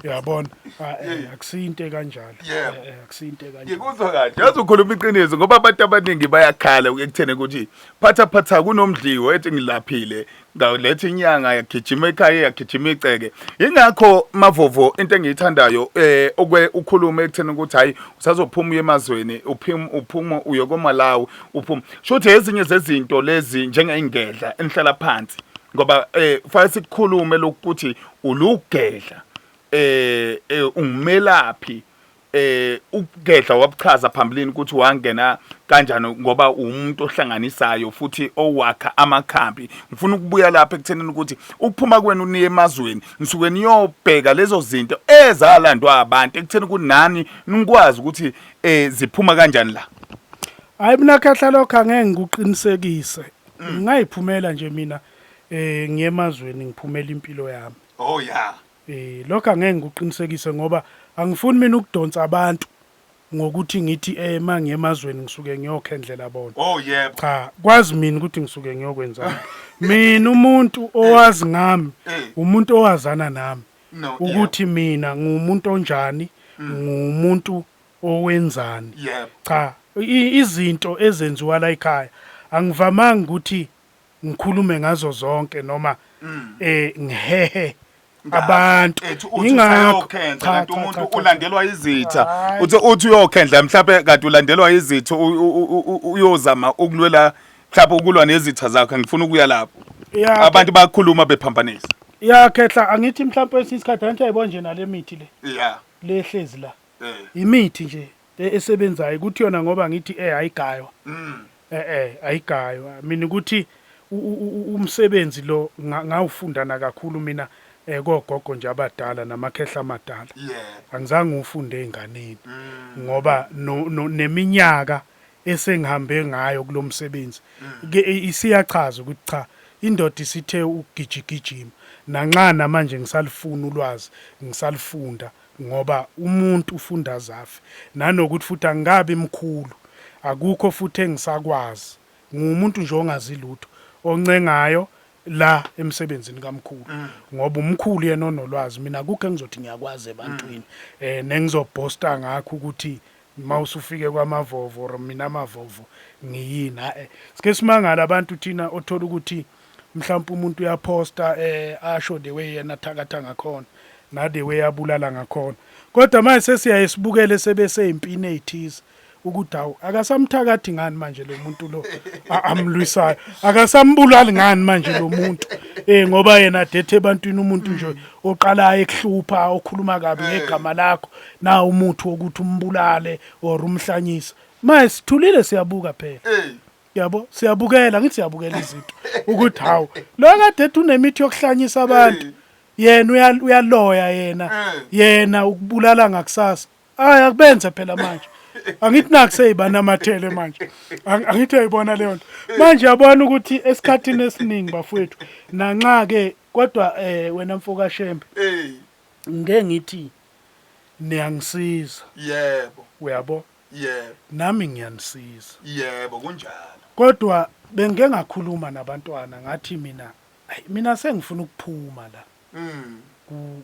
uyabona ah, eh, akusinto ekanjalo eh, eh, akusinto ekanjalo. Ngikuzwa kahle yazi ukhuluma iqiniso ngoba abantu abaningi bayakhala ekutheni ukuthi phatha phatha kunomdliwo ethi ngilaphile ngaletha inyanga yagijima ekhaya yagijima iceke ingakho mavovo into engiyithandayo eh okwe ukhulume ekutheni ukuthi hayi usazophuma uye emazweni uphuma uphuma uye koMalawi uphuma shuthi ezinye zezinto lezi njengengedla enihlala phansi ngoba eh fanele sikukhulume lokuthi ulugedla eh, eh ungumelaphi eh ukugedla wabuchaza phambilini ukuthi wangena kanjani ngoba umuntu ohlanganisayo futhi owakha amakhambi ngifuna ukubuya lapha ekuthenini ukuthi ukuphuma kwenu niye emazweni nisuke niyobheka lezo zinto ezalandwa abantu ekutheni kunani nikwazi ukuthi eh ziphuma kanjani la. Hayi mina khehla lokho angeke ngikuqinisekise. Ngingayiphumela nje mina eh ngiye emazweni ngiphumela impilo yami. Oh yeah. Eh lokho angeke ngikuqinisekise ngoba angifuni mina ukudonsa abantu ngokuthi ngithi eh mangiye emazweni ngisuke ngiyokhendlela bona. Oh yebo. Cha, kwazi mina ukuthi ngisuke ngiyokwenzani. Mina umuntu owazi ngami, Eh. umuntu owazana nami. No, Ukuthi mina ngumuntu onjani, ngumuntu owenzani. Yebo. Cha, izinto ezenziwa la ekhaya angivamanga ukuthi ngikhulume ngazo zonke noma eh ngihehe abantu Ethi uthi Yingakho- usayokhendla Cha, kanti cha, umuntu cha, cha. ulandelwa izitha Hhayi. uthi uthi uyokhendla mhlawumbe kanti ulandelwa izitha uyozama ukulwela mhlawumbe ukulwa nezitha zakhe ngifuna ukuya lapho Ya, abantu bayakhuluma bephambanisa ya khehla angithi mhlawumbe kwesinye isikhathi angithi ayibona nje nale mithi le yeah le ehlezi la eh imithi nje esebenzayo ukuthi yona ngoba ngithi eh ayigaywa eh eh ayigaywa mina ukuthi umsebenzi lo ngawufunda nakakhulu mina eh kogogo nje abadala namakhehla amadala angizange ngiwufunde einganeni ngoba neminyaka esengihambe ngayo kulomsebenzi ke isiyachaza ukuthi cha indoda isithe ukugijigijima nanxa namanje ngisalifuna ulwazi ngisalifunda ngoba umuntu ufunda aze afe nanokuthi futhi angikabi mkhulu akukho futhi engisakwazi ngiwumuntu nje ongazi lutho oncengayo la emsebenzini kamkhulu ngoba umkhulu yena onolwazi mina akukho engizothi ngiyakwazi ebantwini eh nengizobhosta ngakho ukuthi mawusufike kwamavovo or mina amavovo ngiyini eh sike simangala abantu thina othola ukuthi Mhlawumbe umuntu uyaposta asho the way yena athakatha ngakhona na the way abulala ngakhona. Kodwa manje sesiyaye sibukele sebeseyimpini ezithize ukuthi hawu, akasamthakathi ngani manje lo muntu lo amlwisayo, akasambulali ngani manje lo muntu, ngoba yena dethe ebantwini umuntu nje oqalayo ekuhlupha, okhuluma kabi ngegama lakho, na umuthi wokuthi umbulale or umhlanyise. Manje sithulile, siyabuka phela. Yabo, siyabukela, ngithi siyabukela izinto ukuthi hawu, lo kade ethi unemithi yokuhlanyisa abantu, yena uyaloya yena, yena ukubulala ngakusasa. Hayi, akubenze phela manje, angithi naku seyibanamathele manje. Angithi uyayibona leyo nto manje, yabona ukuthi esikhathini esiningi bafowethu, nanxa ke kodwa wena mfoka Shembe, ngeke ngithi niyangisiza. Uyabo? Yebo. Nami ngiyanisiza. Yebo, kunjalo. Kodwa bengike ngakhuluma nabantwana, ngathi mina, ayi, mina sengifuna ukuphuma la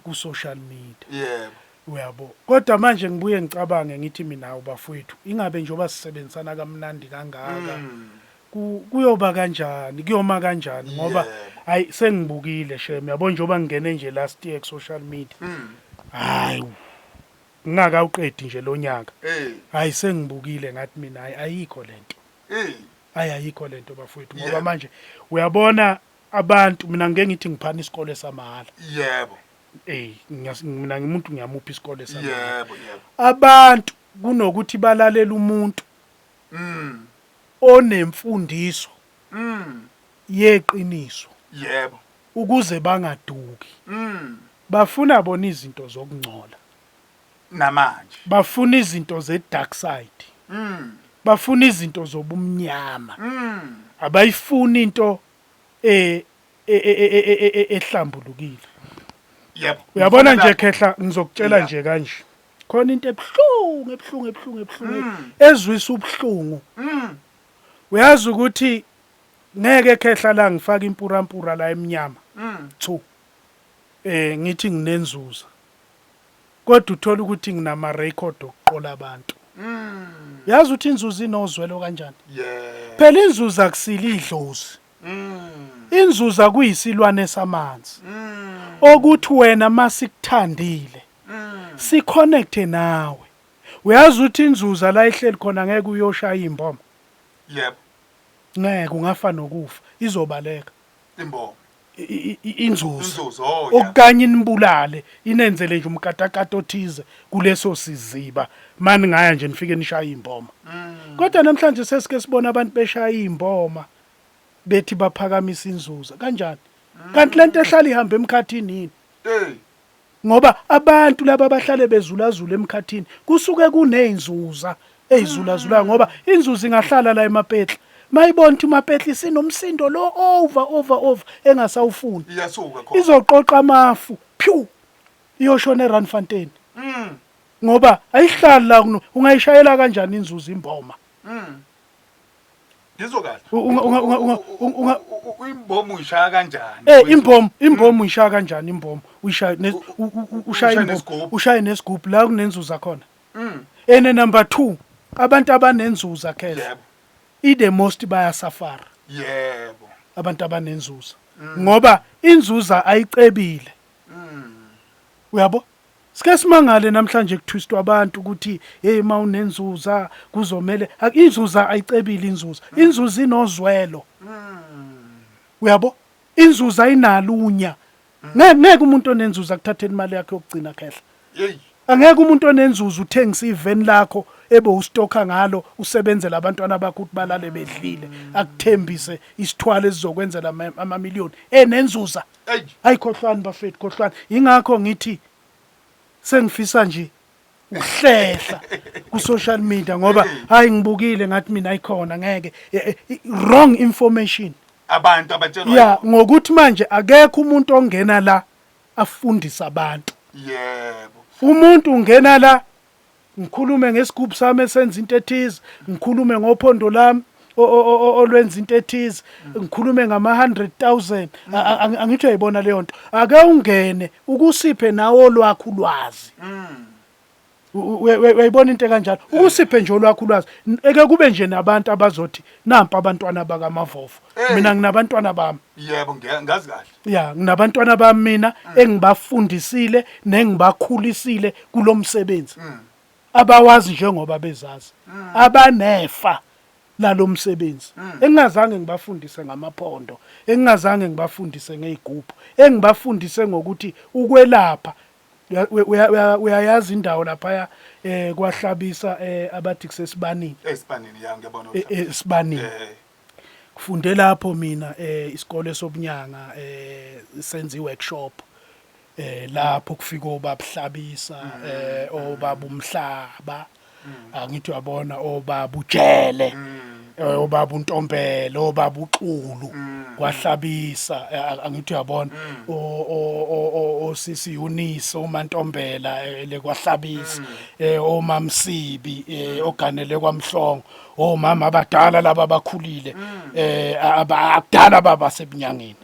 ku social media. Uyabo, kodwa manje ngibuye ngicabange, ngithi mina, hawu bafowethu, ingabe njengoba sisebenzisana kamnandi kangaka, kuyoba kanjani, kuyoma kanjani? Ngoba hayi, sengibukile shem, yabo, njengoba ngingene nje last year ku social media, hayi, ngingakawuqedi nje lo nyaka, hayi, sengibukile, ngathi mina, hayi, ayikho lento. Hayi, ayikho lento bafowethu, ngoba manje uyabona abantu, mina ngeke ngithi ngiphana isikole samahhala. Mina ngimuntu ngiyamupha isikole samahhala. yebo yebo Abantu kunokuthi balalela umuntu onemfundiso yeqiniso ukuze bangaduki, bafuna bona izinto zokungcola. Namanje. Bafuna izinto ze dark side. Bafuna izinto zobumnyama. Abayifuni into ehlambulukile. Uyabona nje khehla, ngizokutshela nje kanje, khona into ebuhlungu, ebuhlungu, ebuhlungu, ebuhlungu, ezwisa ubuhlungu. Uyazi ukuthi ngeke khehla la ngifaka impurampura la eminyama 2, ngithi nginenzuza, kodwa uthola ukuthi nginama record okuqola abantu. Yazi ukuthi inzuza inozwelo kanjani? Phela inzuza akusile idlozi. Inzuza kuyisilwane samanzi okuthi wena masikuthandile siconnecte nawe. Uyazi ukuthi inzuza la ihleli khona ngeke uyoshaya imboma. Ngeke, ungafa nokufa, izobaleka. Imboma. Inzuza. Inzuza, oh yeah. Okanye inibulale, inenzele nje umkatakata othize kuleso siziba, mani ngaya nje nifike nishaya imboma. Kodwa namhlanje sesike sibona abantu beshaya imboma bethi baphakamisa inzuza kanjani, kanti lento ehlala ihamba emkhathini yini? Ngoba abantu laba abahlale bezulazula emkhathini kusuke kunezinzuza ezizulazulayo, ngoba inzuza ingahlala la emapetla, mayibona ukuthi umapetla isinomsindo lo over over over engasawufuni, Iyasuka khona. Izoqoqa amafu, phew, iyoshona eRandfontein. Ngoba ayihlali la kuno, ungayishayela kanjani inzuza imboma? Ngizwe kahle. Unga unga unga unga unga Imbomu uyishaya kanjani? Imbomu uyishaya kanjani? Imbomu uyishaya ushaya Ushaye imbomu nesigubhu. Ushaye nesigubhu la kunenzuza khona. Ene number 2, abantu abanenzuza khehla, i the most bayasafara. Abantu abanenzuza, ngoba inzuza ayicebile. Uyabo, sike simangale namhlanje kutwistwa abantu ukuthi hey, mawunenzuza kuzomele inzuza ayicebile. Inzuza inozwelo. Uyabo, inzuza ayinalunya. Ngeke umuntu onenzuza kuthatheni imali yakhe yokugcina khehla. Angeke umuntu onenzuza uthengisa iveni lakho ebe ustokha ngalo, usebenzela abantwana bakho ukuthi balale bedlile, akuthembise isithwalo esizokwenzela amamiliyoni enenzuza. Hayi, khohlwani bafethu, khohlwani. Ingakho ngithi sengifisa nje ukuhlehla ku social media, ngoba hayi, ngibukile, ngathi mina ayikhona, ngeke. Wrong information. Abantu abatshelwa. Ya, ngokuthi manje akekho umuntu ongena la afundisa abantu. Umuntu ungena la, ngikhulume ngesigubhu sami esenza into ethize, ngikhulume ngophondo lami olwenza into ethize, ngikhulume ngama 100,000. Angithi uyayibona leyo nto? Ake ungene ukusiphe nawo olwakho ulwazi. Uyayibona into ekanjalo, ukusiphe nje olwakho ulwazi, eke kube nje nabantu abazothi nampa abantwana bakaMavovo. Mina nginabantwana bami. Yebo, ngazi kahle. Ya, nginabantwana bami mina engibafundisile nengibakhulisile kulomsebenzi, abawazi njengoba bezazi, abanefa lalomsebenzi, engingazange ngibafundise ngamaphondo, engingazange ngibafundise ngezigubhu, engibafundise ngokuthi ukwelapha. Uyayazi indawo laphaya kwaHlabisa, abathi kusesibanini? Esibanini, ya, ngiyabona. Esibanini. Kufunde lapho mina isikole sobunyanga, senza i-workshop lapho kufika obaba Hlabisa, obaba umhlaba, angithi uyabona, obaba ujele, obaba uNtombela, obaba uXulu kwaHlabisa, angithi uyabona, osisi Eunice, oMantombela le kwaHlabisa, omamsibi oganele kwaMhlongo, omama abadala laba abakhulile, abadala baba sebunyangeni,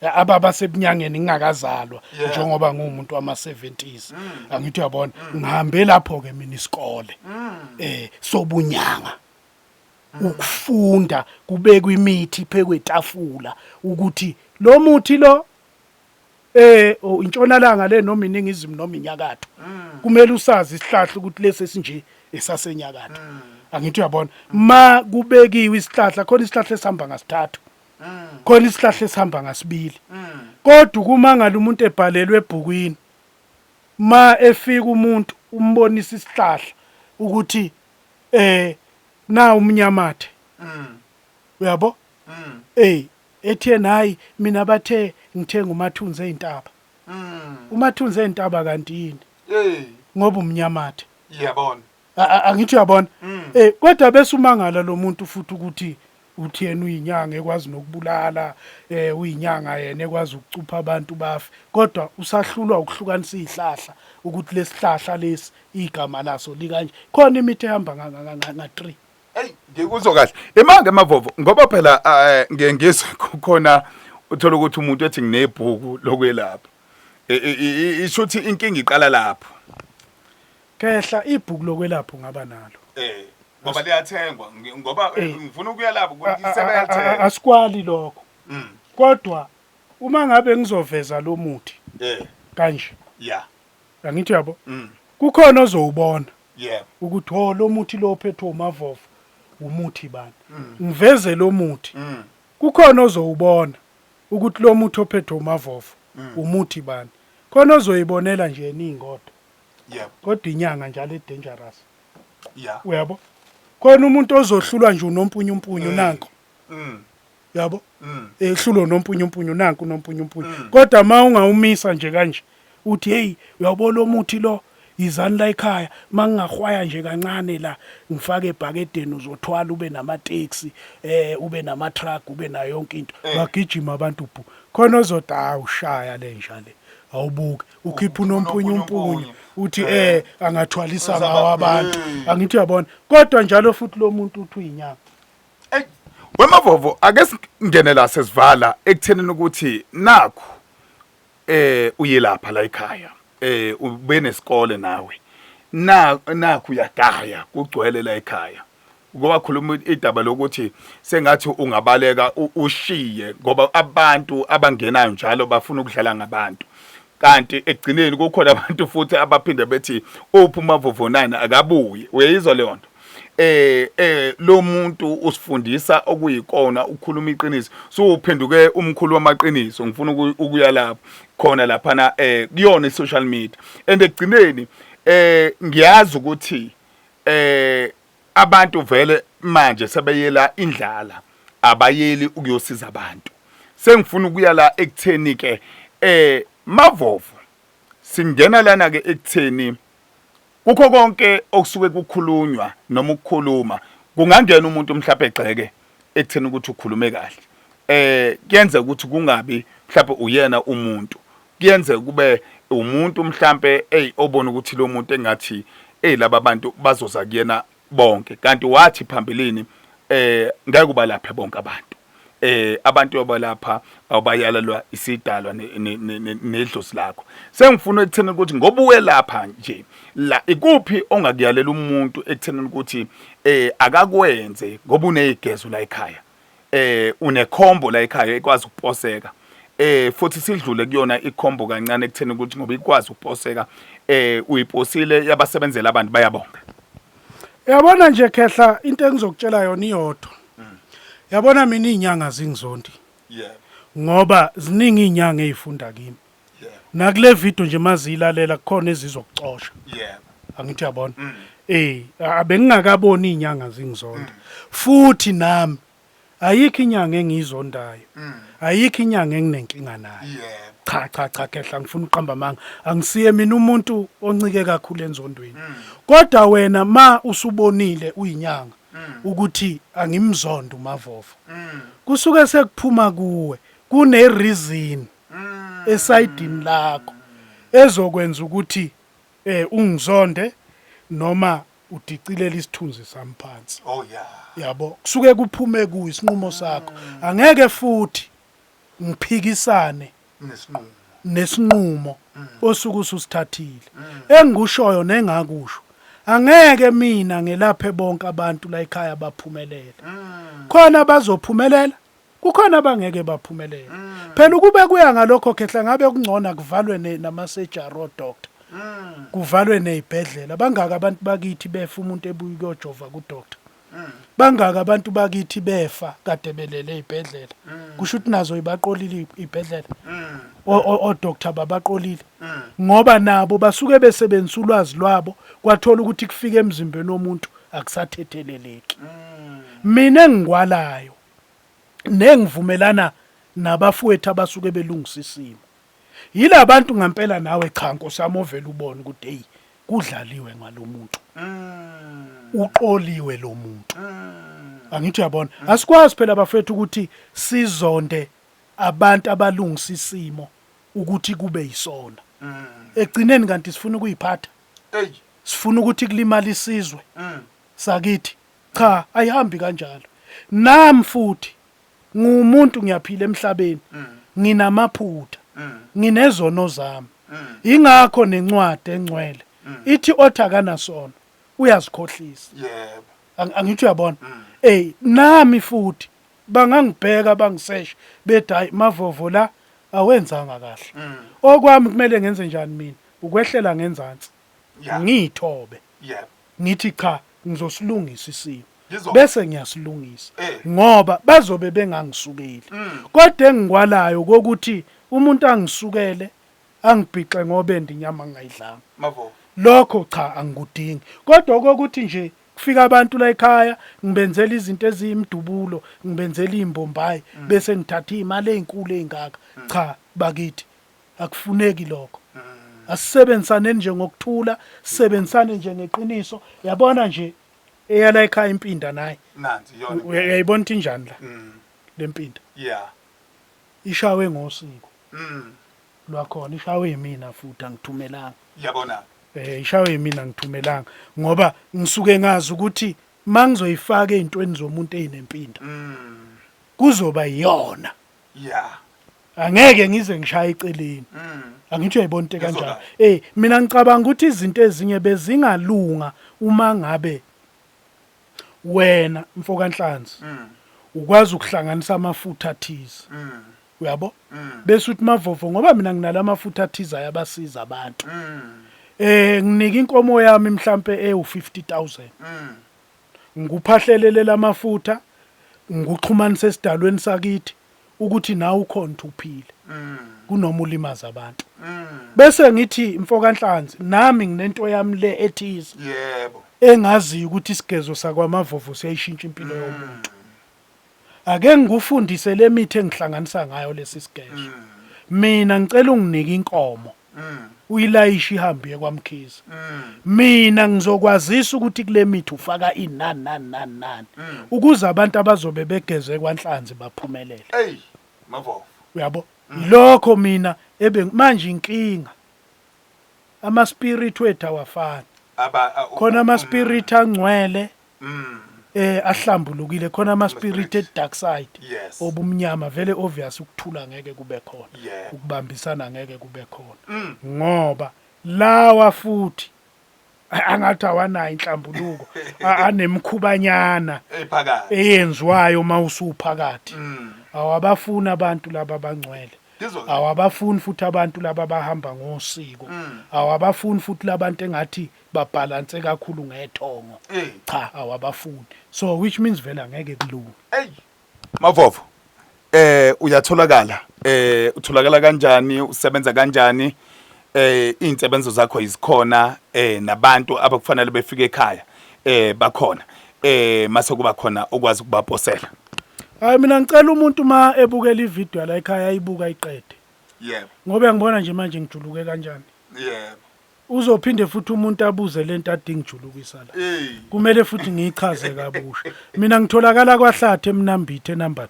ababa sebunyangeni ngingakazalwa, njengoba ngumuntu wama 70s, angithi uyabona. Ngihambe lapho ke mina isikole sobunyanga, ukufunda kubekwa imithi phekwe etafula ukuthi lo muthi lo intshonalanga le noma iningizimu noma inyakatho, kumele usazi isihlahla ukuthi lesi esinje esasenyakatho, angithi uyabona. Ma kubekiwe isihlahla khona, isihlahla esihamba ngasithathu khona, isihlahla esihamba ngasibili, kodwa kumangala umuntu ebhalelwe ebhukwini, ma efika umuntu umbonisa isihlahla ukuthi na umnyamathe, uyabo, ethi yena, "Hayi, mina bathe ngithenga umathunzi eyintaba, umathunzi eyintaba." Kanti yini? Ngoba umnyamathe. Ngiyabona. Angithi uyabona, kodwa bese umangala lo muntu futhi ukuthi uthi yena uyinyanga ekwazi nokubulala, uyinyanga yena ekwazi ukucupha abantu bafe, kodwa usahlulwa ukuhlukanisa izihlahla ukuthi lesihlahla lesi igama laso likanje. Khona imithi ehamba nga 3. Hey, ngikuzwa kahle. Imanga Mavovo, ngoba phela ngiye ngizwe kukhona, uthola ukuthi umuntu ethi nginebhuku lokwelapha. Isho ukuthi inkinga iqala lapho. Kehla, ibhuku lokwelapha ungaba nalo. Ngoba liyathengwa, ngoba ngifuna ukuya lapho ukuthi sebeyalithenga. Asikwali lokho. Kodwa uma ngabe ngizoveza lo muthi kanje. Angithi yabo? Kukhona ozowubona ukuthi oh, lo muthi lo ophethwe uMavovo umuthi bani. Ngiveze lo muthi. Kukhona ozowubona ukuthi lo muthi ophethwe uMavovo umuthi bani. Khona ozoyibonela nje yena ingodo. Kodwa inyanga njalo e dangerous. Uyabo? Khona umuntu ozohlulwa nje unompunyumpunyu nanko. Yabo? Ehlulwa unompunyumpunyu nanku unompunyumpunyu. Kodwa ma ungawumisa nje kanje uthi, "Hey, uyawubona lo muthi lo, yizani la ekhaya, mangingahwaya nje kancane la, ngifake ebhakedeni, uzothwala ube nama-taxi, ube nama-truck, ube nayo yonke into." Bagijima abantu bhu. Khona ozothi, "Awushaya le nja le." Awubuke ukhipha unompunyumpunyu uthi angathwalisa ngawo abantu, angithi uyabona. Kodwa njalo futhi lo muntu uthi uyinyanga. Ey, weMavovo, ake singene la sesivala ekuthenini ukuthi nakhu uyelapha la ekhaya, ube nesikole nawe, na nakhu uyagaya, kugcwele la ekhaya, ngoba khuluma idaba lokuthi sengathi ungabaleka ushiye, ngoba abantu abangenayo njalo bafuna ukudlala ngabantu, kanti ekugcineni kukhona abantu futhi abaphinde bethi, "Uphi uMavovo 9? Akabuye." Uyayizwa leyo nto? Lo muntu usifundisa okuyikona, ukhuluma iqiniso, so uphenduke umkhulu wamaqiniso. Ngifuna ukuya lapho khona laphana kuyona i-social media, and ekugcineni ngiyazi ukuthi abantu vele manje sebeyela indlala, abayeli ukuyosiza abantu. Sengifuna ukuya la ekutheni ke, Mavovo, singena lana ke ekutheni kukho konke okusuke kukhulunywa noma ukukhuluma, kungangena umuntu mhlawumbe egxeke ekutheni ukuthi ukhulume kahle, kuyenzeka ukuthi kungabi mhlawumbe uyena umuntu, kuyenzeka kube umuntu mhlambe ey obona ukuthi lo muntu engathi ey laba bantu bazoza kuyena bonke, kanti wathi phambilini ngeke ubalaphe bonke abantu. Abantu abalapha abayalalwa isidalwa nedlozi lakho. Sengifuna ekutheni ukuthi ngoba uwelapha nje la, ikuphi ongakuyalela umuntu ekutheni ukuthi akakwenze ngoba unezigezo la ekhaya, unekhombo la ekhaya ekwazi ukuposeka, futhi sidlule kuyona ikhombo kancane ekutheni ukuthi ngoba ikwazi ukuposeka, uyiposile yabasebenzela abantu bayabonga. Yabona nje khehla, into engizokutshela yona iyodwa. Yabona mina izinyanga zingizondi. Ngoba ziningi izinyanga ezifunda kimi. Nakule video nje maziyilalela kukhona ezizokucosha. Angithi uyabona. Abengingakaboni izinyanga zingizonda. Futhi nami ayikho inyanga engiyizondayo. Ayikho inyanga enginenkinga nayo. Cha cha cha khehla, ngifuna uqamba amanga. Angisiye mina umuntu oncike kakhulu enzondweni. Kodwa wena ma usubonile uyinyanga ukuthi angimzondo uMavovo, kusuke sekuphuma kuwe kune reason esayidini lakho ezokwenza ukuthi ungizonde noma udicilela isithunzi sami phansi. Oh yeah. Yabo, kusuke kuphume kuwe isinqumo sakho. Angeke futhi ngiphikisane nesinqumo nesinqumo osuke ususithathile. Engikushoyo nengakusho, angeke mina ngelaphe bonke abantu la ekhaya baphumelele. Khona bazophumelela, kukhona abangeke baphumelele. Phela ukube kuya ngalokho khehla, ngabe kungcono kuvalwe nama-surgery o-doctor, kuvalwe nezibhedlela. Bangaka abantu bakithi befa umuntu ebuya ukuyojova ku-doctor? Bangaka abantu bakithi befa kade belele ezibhedlela? Kusho ukuthi nazo ibaqolile ibhedlela, o-doctor babaqolile, ngoba nabo basuke besebenzisa ulwazi lwabo, kwathola ukuthi kufika emzimbeni womuntu akusathetheleleki. Mina engikwalayo nengivumelana nabafowethu abasuke belungisa isimo yilabantu ngempela. Nawe cha nkosi yami, ovela ubone ukuthi hey, kudlaliwe ngalomuntu, uqoliwe lo muntu. Angithi uyabona, asikwazi phela bafethu ukuthi sizonde abantu abalungisa isimo ukuthi kube yisona egcineni, kanti sifuna ukuyiphatha, sifuna ukuthi kulimala isizwe sakithi. Cha, ayihambi kanjalo. Nami futhi ngumuntu, ngiyaphila emhlabeni, nginamaphutha, nginezono zami. Ingakho nencwadi engcwele ithi othi akanasono uyazikhohlisa. Angithi uyabona, nami futhi bangangibheka bangiseshe bethi hayi Mavovo, la awenzanga kahle. Okwami kumele ngenze njani mina? Ukwehlela ngenzansi, ngithobe, ngithi cha, ngizosilungisa isimo, bese ngiyasilungisa, ngoba bazobe bengangisukeli. Kodwa engikwalayo kokuthi umuntu angisukele angibhixe ngobende inyama ngingayidlanga, Mavovo, lokho cha, angikudingi. Kodwa okokuthi nje kufika abantu la ekhaya, ngibenzela izinto eziyimdubulo, ngibenzela izimbombayi, bese ngithatha imali ezinkulu ezingaka, cha bakithi, akufuneki lokho. Asisebenzisane nje ngokuthula, sisebenzisane nje ngeqiniso. Yabona nje eyala ekhaya impinda naye, Nansi iyona. Uyayibona ukuthi injani la lempinda? Ishawe ngosiko lwakhona, ishawe yimina futhi angithumelanga. Yabona. Ishawe yimina, ngithumelanga, ngoba ngisuke ngazi ukuthi mangizoyifaka ezintweni zomuntu ezinempinda kuzoba iyona. Angeke ngize ngishaye eceleni. Angithi uyayibona into kanjalo? Mina ngicabanga ukuthi izinto ezinye bezingalunga uma ngabe wena mfokanhlanzi ukwazi ukuhlanganisa amafutha athize, uyabo, bese uthi Mavovo, ngoba mina nginala amafutha athize ayabasiza abantu, nginika inkomo yami mhlambe ewu50000, ngikuphahlelele lamafutha, ngikuxhumanisa esidalweni sakithi ukuthi nawe ukhona ukuthi uphile kunoma ulimaza abantu. Bese ngithi mfokanhlanzi, nami nginento yami le ethize engaziyo ukuthi isigezo sakwaMavovo siyayishintsha impilo yomuntu. Ake ngikufundise le mithi engihlanganisa ngayo lesi sigezo. Mina ngicela unginike inkomo, uyilayishe ihambe iye kwaMkhize. Mina ngizokwazisa ukuthi kule mithi ufaka inani nani nani nani ukuze abantu abazobe begeze kwaNhlanzi baphumelele. Ey, Mavovo. Uyabo, lokho mina ebe manje inkinga, ama spirit wethu awafani. Aba Khona ama spirit angcwele. Ahlambulukile khona ama spirit e dark side. Yes. Obumnyama vele obvious ukuthula ngeke kube khona. Ukubambisana ngeke kube khona. Ngoba lawa futhi angathi awanayo inhlambuluko anemkhubanyana ephakathi eyenziwayo uma usuphakathi. Awabafuni abantu laba abangcwele. Awabafuni futhi abantu laba abahamba ngosiko. Awabafuni futhi labantu engathi babhalanse kakhulu ngethongo. Cha, awabafuni. So which means vele angeke kulunge. Ey. Mavovo. Uyatholakala. Utholakala kanjani? Usebenza kanjani? Insebenzo zakho izikhona nabantu abakufanele befike ekhaya bakhona. Mase kuba khona okwazi ukubaposela. Hayi, mina ngicela umuntu ma ebukela ivideo la ekhaya ayibuka iqede. Ngoba ngibona nje manje ngijuluke kanjani. Uzophinde futhi umuntu abuze lento ade ngijulukisa la. Kumele futhi ngiyichaze kabusha. Mina ngitholakala kwaHlathi eMnambithi number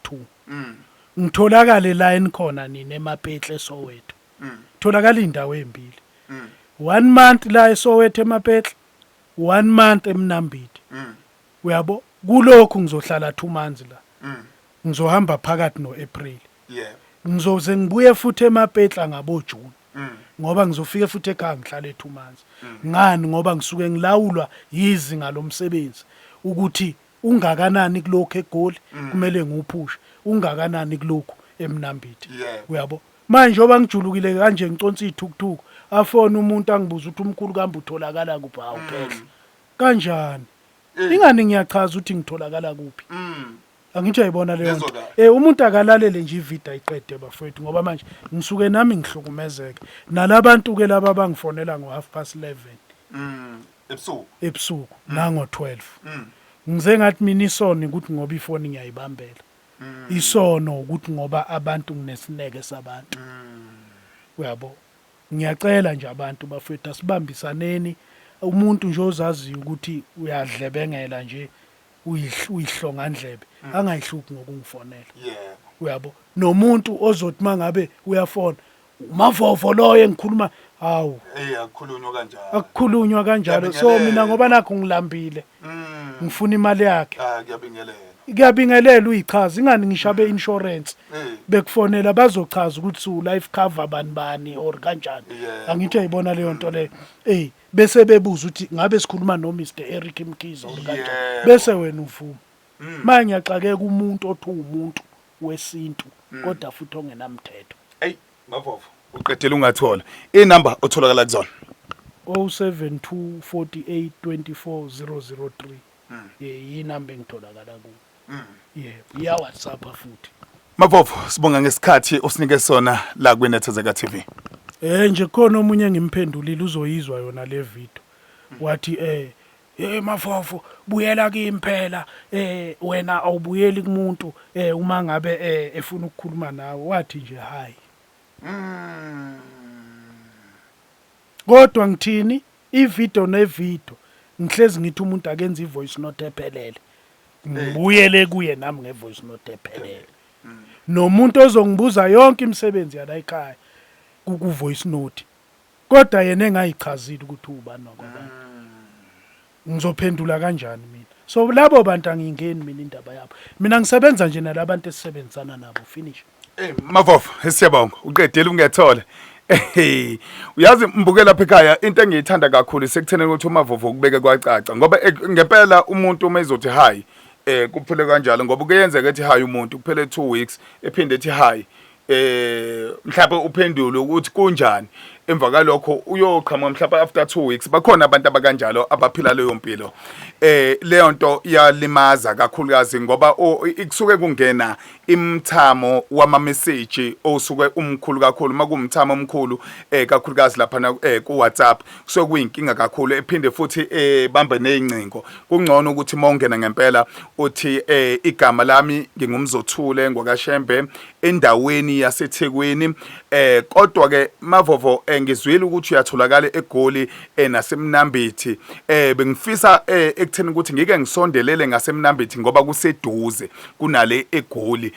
2. Ngitholakale la enikhona nina eMapetle eSoweto. Tholakala indawo ezimbili. One month la eSoweto eMapetle, one month eMnambithi. Uyabo? Kulokhu ngizohlala 2 months la. Ngizohamba phakathi noApril. Ngizoze ngibuye futhi eMapetla ngabo June. Ngoba ngizofika futhi ekhaya ngihlale 2 months. Ngani? Ngoba ngisuke ngilawulwa yizinga lomsebenzi ukuthi ungakanani kulokhu eGoli kumele ngiwuphushe, ungakanani kulokhu eMnambithi. Uyabo? Manje njengoba ngijulukile kanje ngiconsa ithukuthuku, afone umuntu angibuza ukuthi umkhulu kambe utholakala kuphi, hawu khehla. Kanjani? Ingani ngiyachaza ukuthi ngitholakala kuphi. Angithi uyayibona leyo nto. Umuntu akalalele nje ivideo ayiqede bafowethu ngoba manje ngisuke nami ngihlukumezeke. Nalabantu ke laba abangifonela ngo 11:30. Ebusuku. Ebusuku nango 12. Ngize ngathi mina isono ukuthi ngoba ifoni ngiyayibambela. Isono ukuthi ngoba abantu nginesineke sabantu. Uyabo? Ngiyacela nje abantu bafowethu asibambisaneni. Umuntu nje ozaziyo ukuthi uyadlebengela nje uyihlongandlebe angayihluphi ngokungifonela. Uyabo? Nomuntu ozothi mangabe uyafona uMavovo loyo engikhuluma, hawu. Akukhulunywa kanjalo. Akukhulunywa kanjalo. So mina ngoba nakho ngilambile. Ngifuna imali yakhe. Ah, kuyabingelela. Kuyabingelela uyichaza ingani ngisho abe insurance. Bekufonela bazochaza ukuthi su life cover bani bani or kanjani. Angithi uyayibona leyo nto leyo. Bese bebuza ukuthi ngabe sikhuluma no Mr Eric Mkhize or kanjani. Bese wena uvuma. Manje ngiyaxakeka umuntu othi umuntu wesintu kodwa futhi ongenamthetho. Ey, Mavovo, uqedela ungathola. Inamba otholakala kuzona. 072 48 24 003. Yinamba engitholakala kuyo. Yebo, iya WhatsApp futhi. Mavovo, sibonga ngesikhathi osinike sona la kwiNethezeka TV. Nje khona omunye engimphendulile uzoyizwa yona le video. Wathi hey Mavovo, buyela kimi phela, wena awubuyeli kumuntu uma ngabe efuna ukukhuluma nawe. Wathi nje hayi. Kodwa ngithini, ivideo nevideo ngihlezi ngithi umuntu akenze ivoice note ephelele. Ngibuyele kuye nami ngevoice note ephelele. Nomuntu ozongibuza yonke imisebenzi yala ekhaya ku voice note. Kodwa yena engayichazile ukuthi ubani wakwabani. Ngizophendula kanjani mina? So labo bantu angingeni mina indaba yabo. Mina ngisebenza nje nalabantu esisebenzisana nabo, finish. Mavovo, siyabonga. Uqedile ungethola. Uyazi mbuke lapha ekhaya into engiyithanda kakhulu sekutheni ukuthi uMavovo ukubeke kwacaca ngoba ngempela umuntu uma ezothi hi kuphele kanjalo ngoba kuyenzeka ethi hi umuntu kuphele 2 weeks ephinde ethi hi mhlawumbe uphendule ukuthi kunjani, emva kalokho uyoqhamuka mhlawumbe after 2 weeks. Bakhona abantu abakanjalo abaphila leyo mpilo. Leyo nto iyalimaza kakhulukazi ngoba ikusuke kungena imthamo wama message osuke umkhulu kakhulu. Makuwumthamo omkhulu kakhulukazi lapha ku WhatsApp kusuke kuyinkinga kakhulu, ephinde futhi bambe nezingcingo. Kungcono ukuthi mawungena ngempela uthi igama lami ngingumzothule ngwakaShembe endaweni yaseThekwini. Kodwa ke Mavovo, Ngizwile ukuthi uyatholakala eGoli naseMnambithi. Bengifisa ekutheni ukuthi ngike ngisondelele ngaseMnambithi ngoba kuseduze kunale eGoli.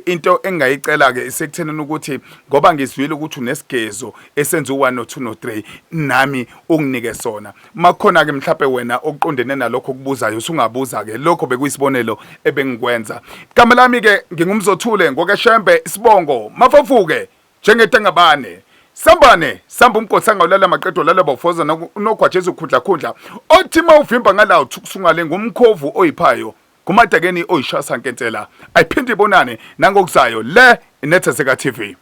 Into engingayicela ke isekuthenini ukuthi ngoba ngizwile ukuthi unesigezo esenza u1 no 2 no 3 nami unginike sona. Makukhona ke mhlawumbe wena okuqondene nalokho okubuzayo usungabuza ke lokho bekuyisibonelo ebengikwenza. Igama lami ke ngingumzothule ngokaShembe isibongo mafafuke njengetangabane sambane samba umgodi sangawulala maqedwa lala bafoza nogwajezu khundla khundla othi mawuvimba ngalawo thusungale ngumkhovu oyiphayo kumadakeni oyishasa nkensela ayiphinde ibonane nangokuzayo le inethezeka TV.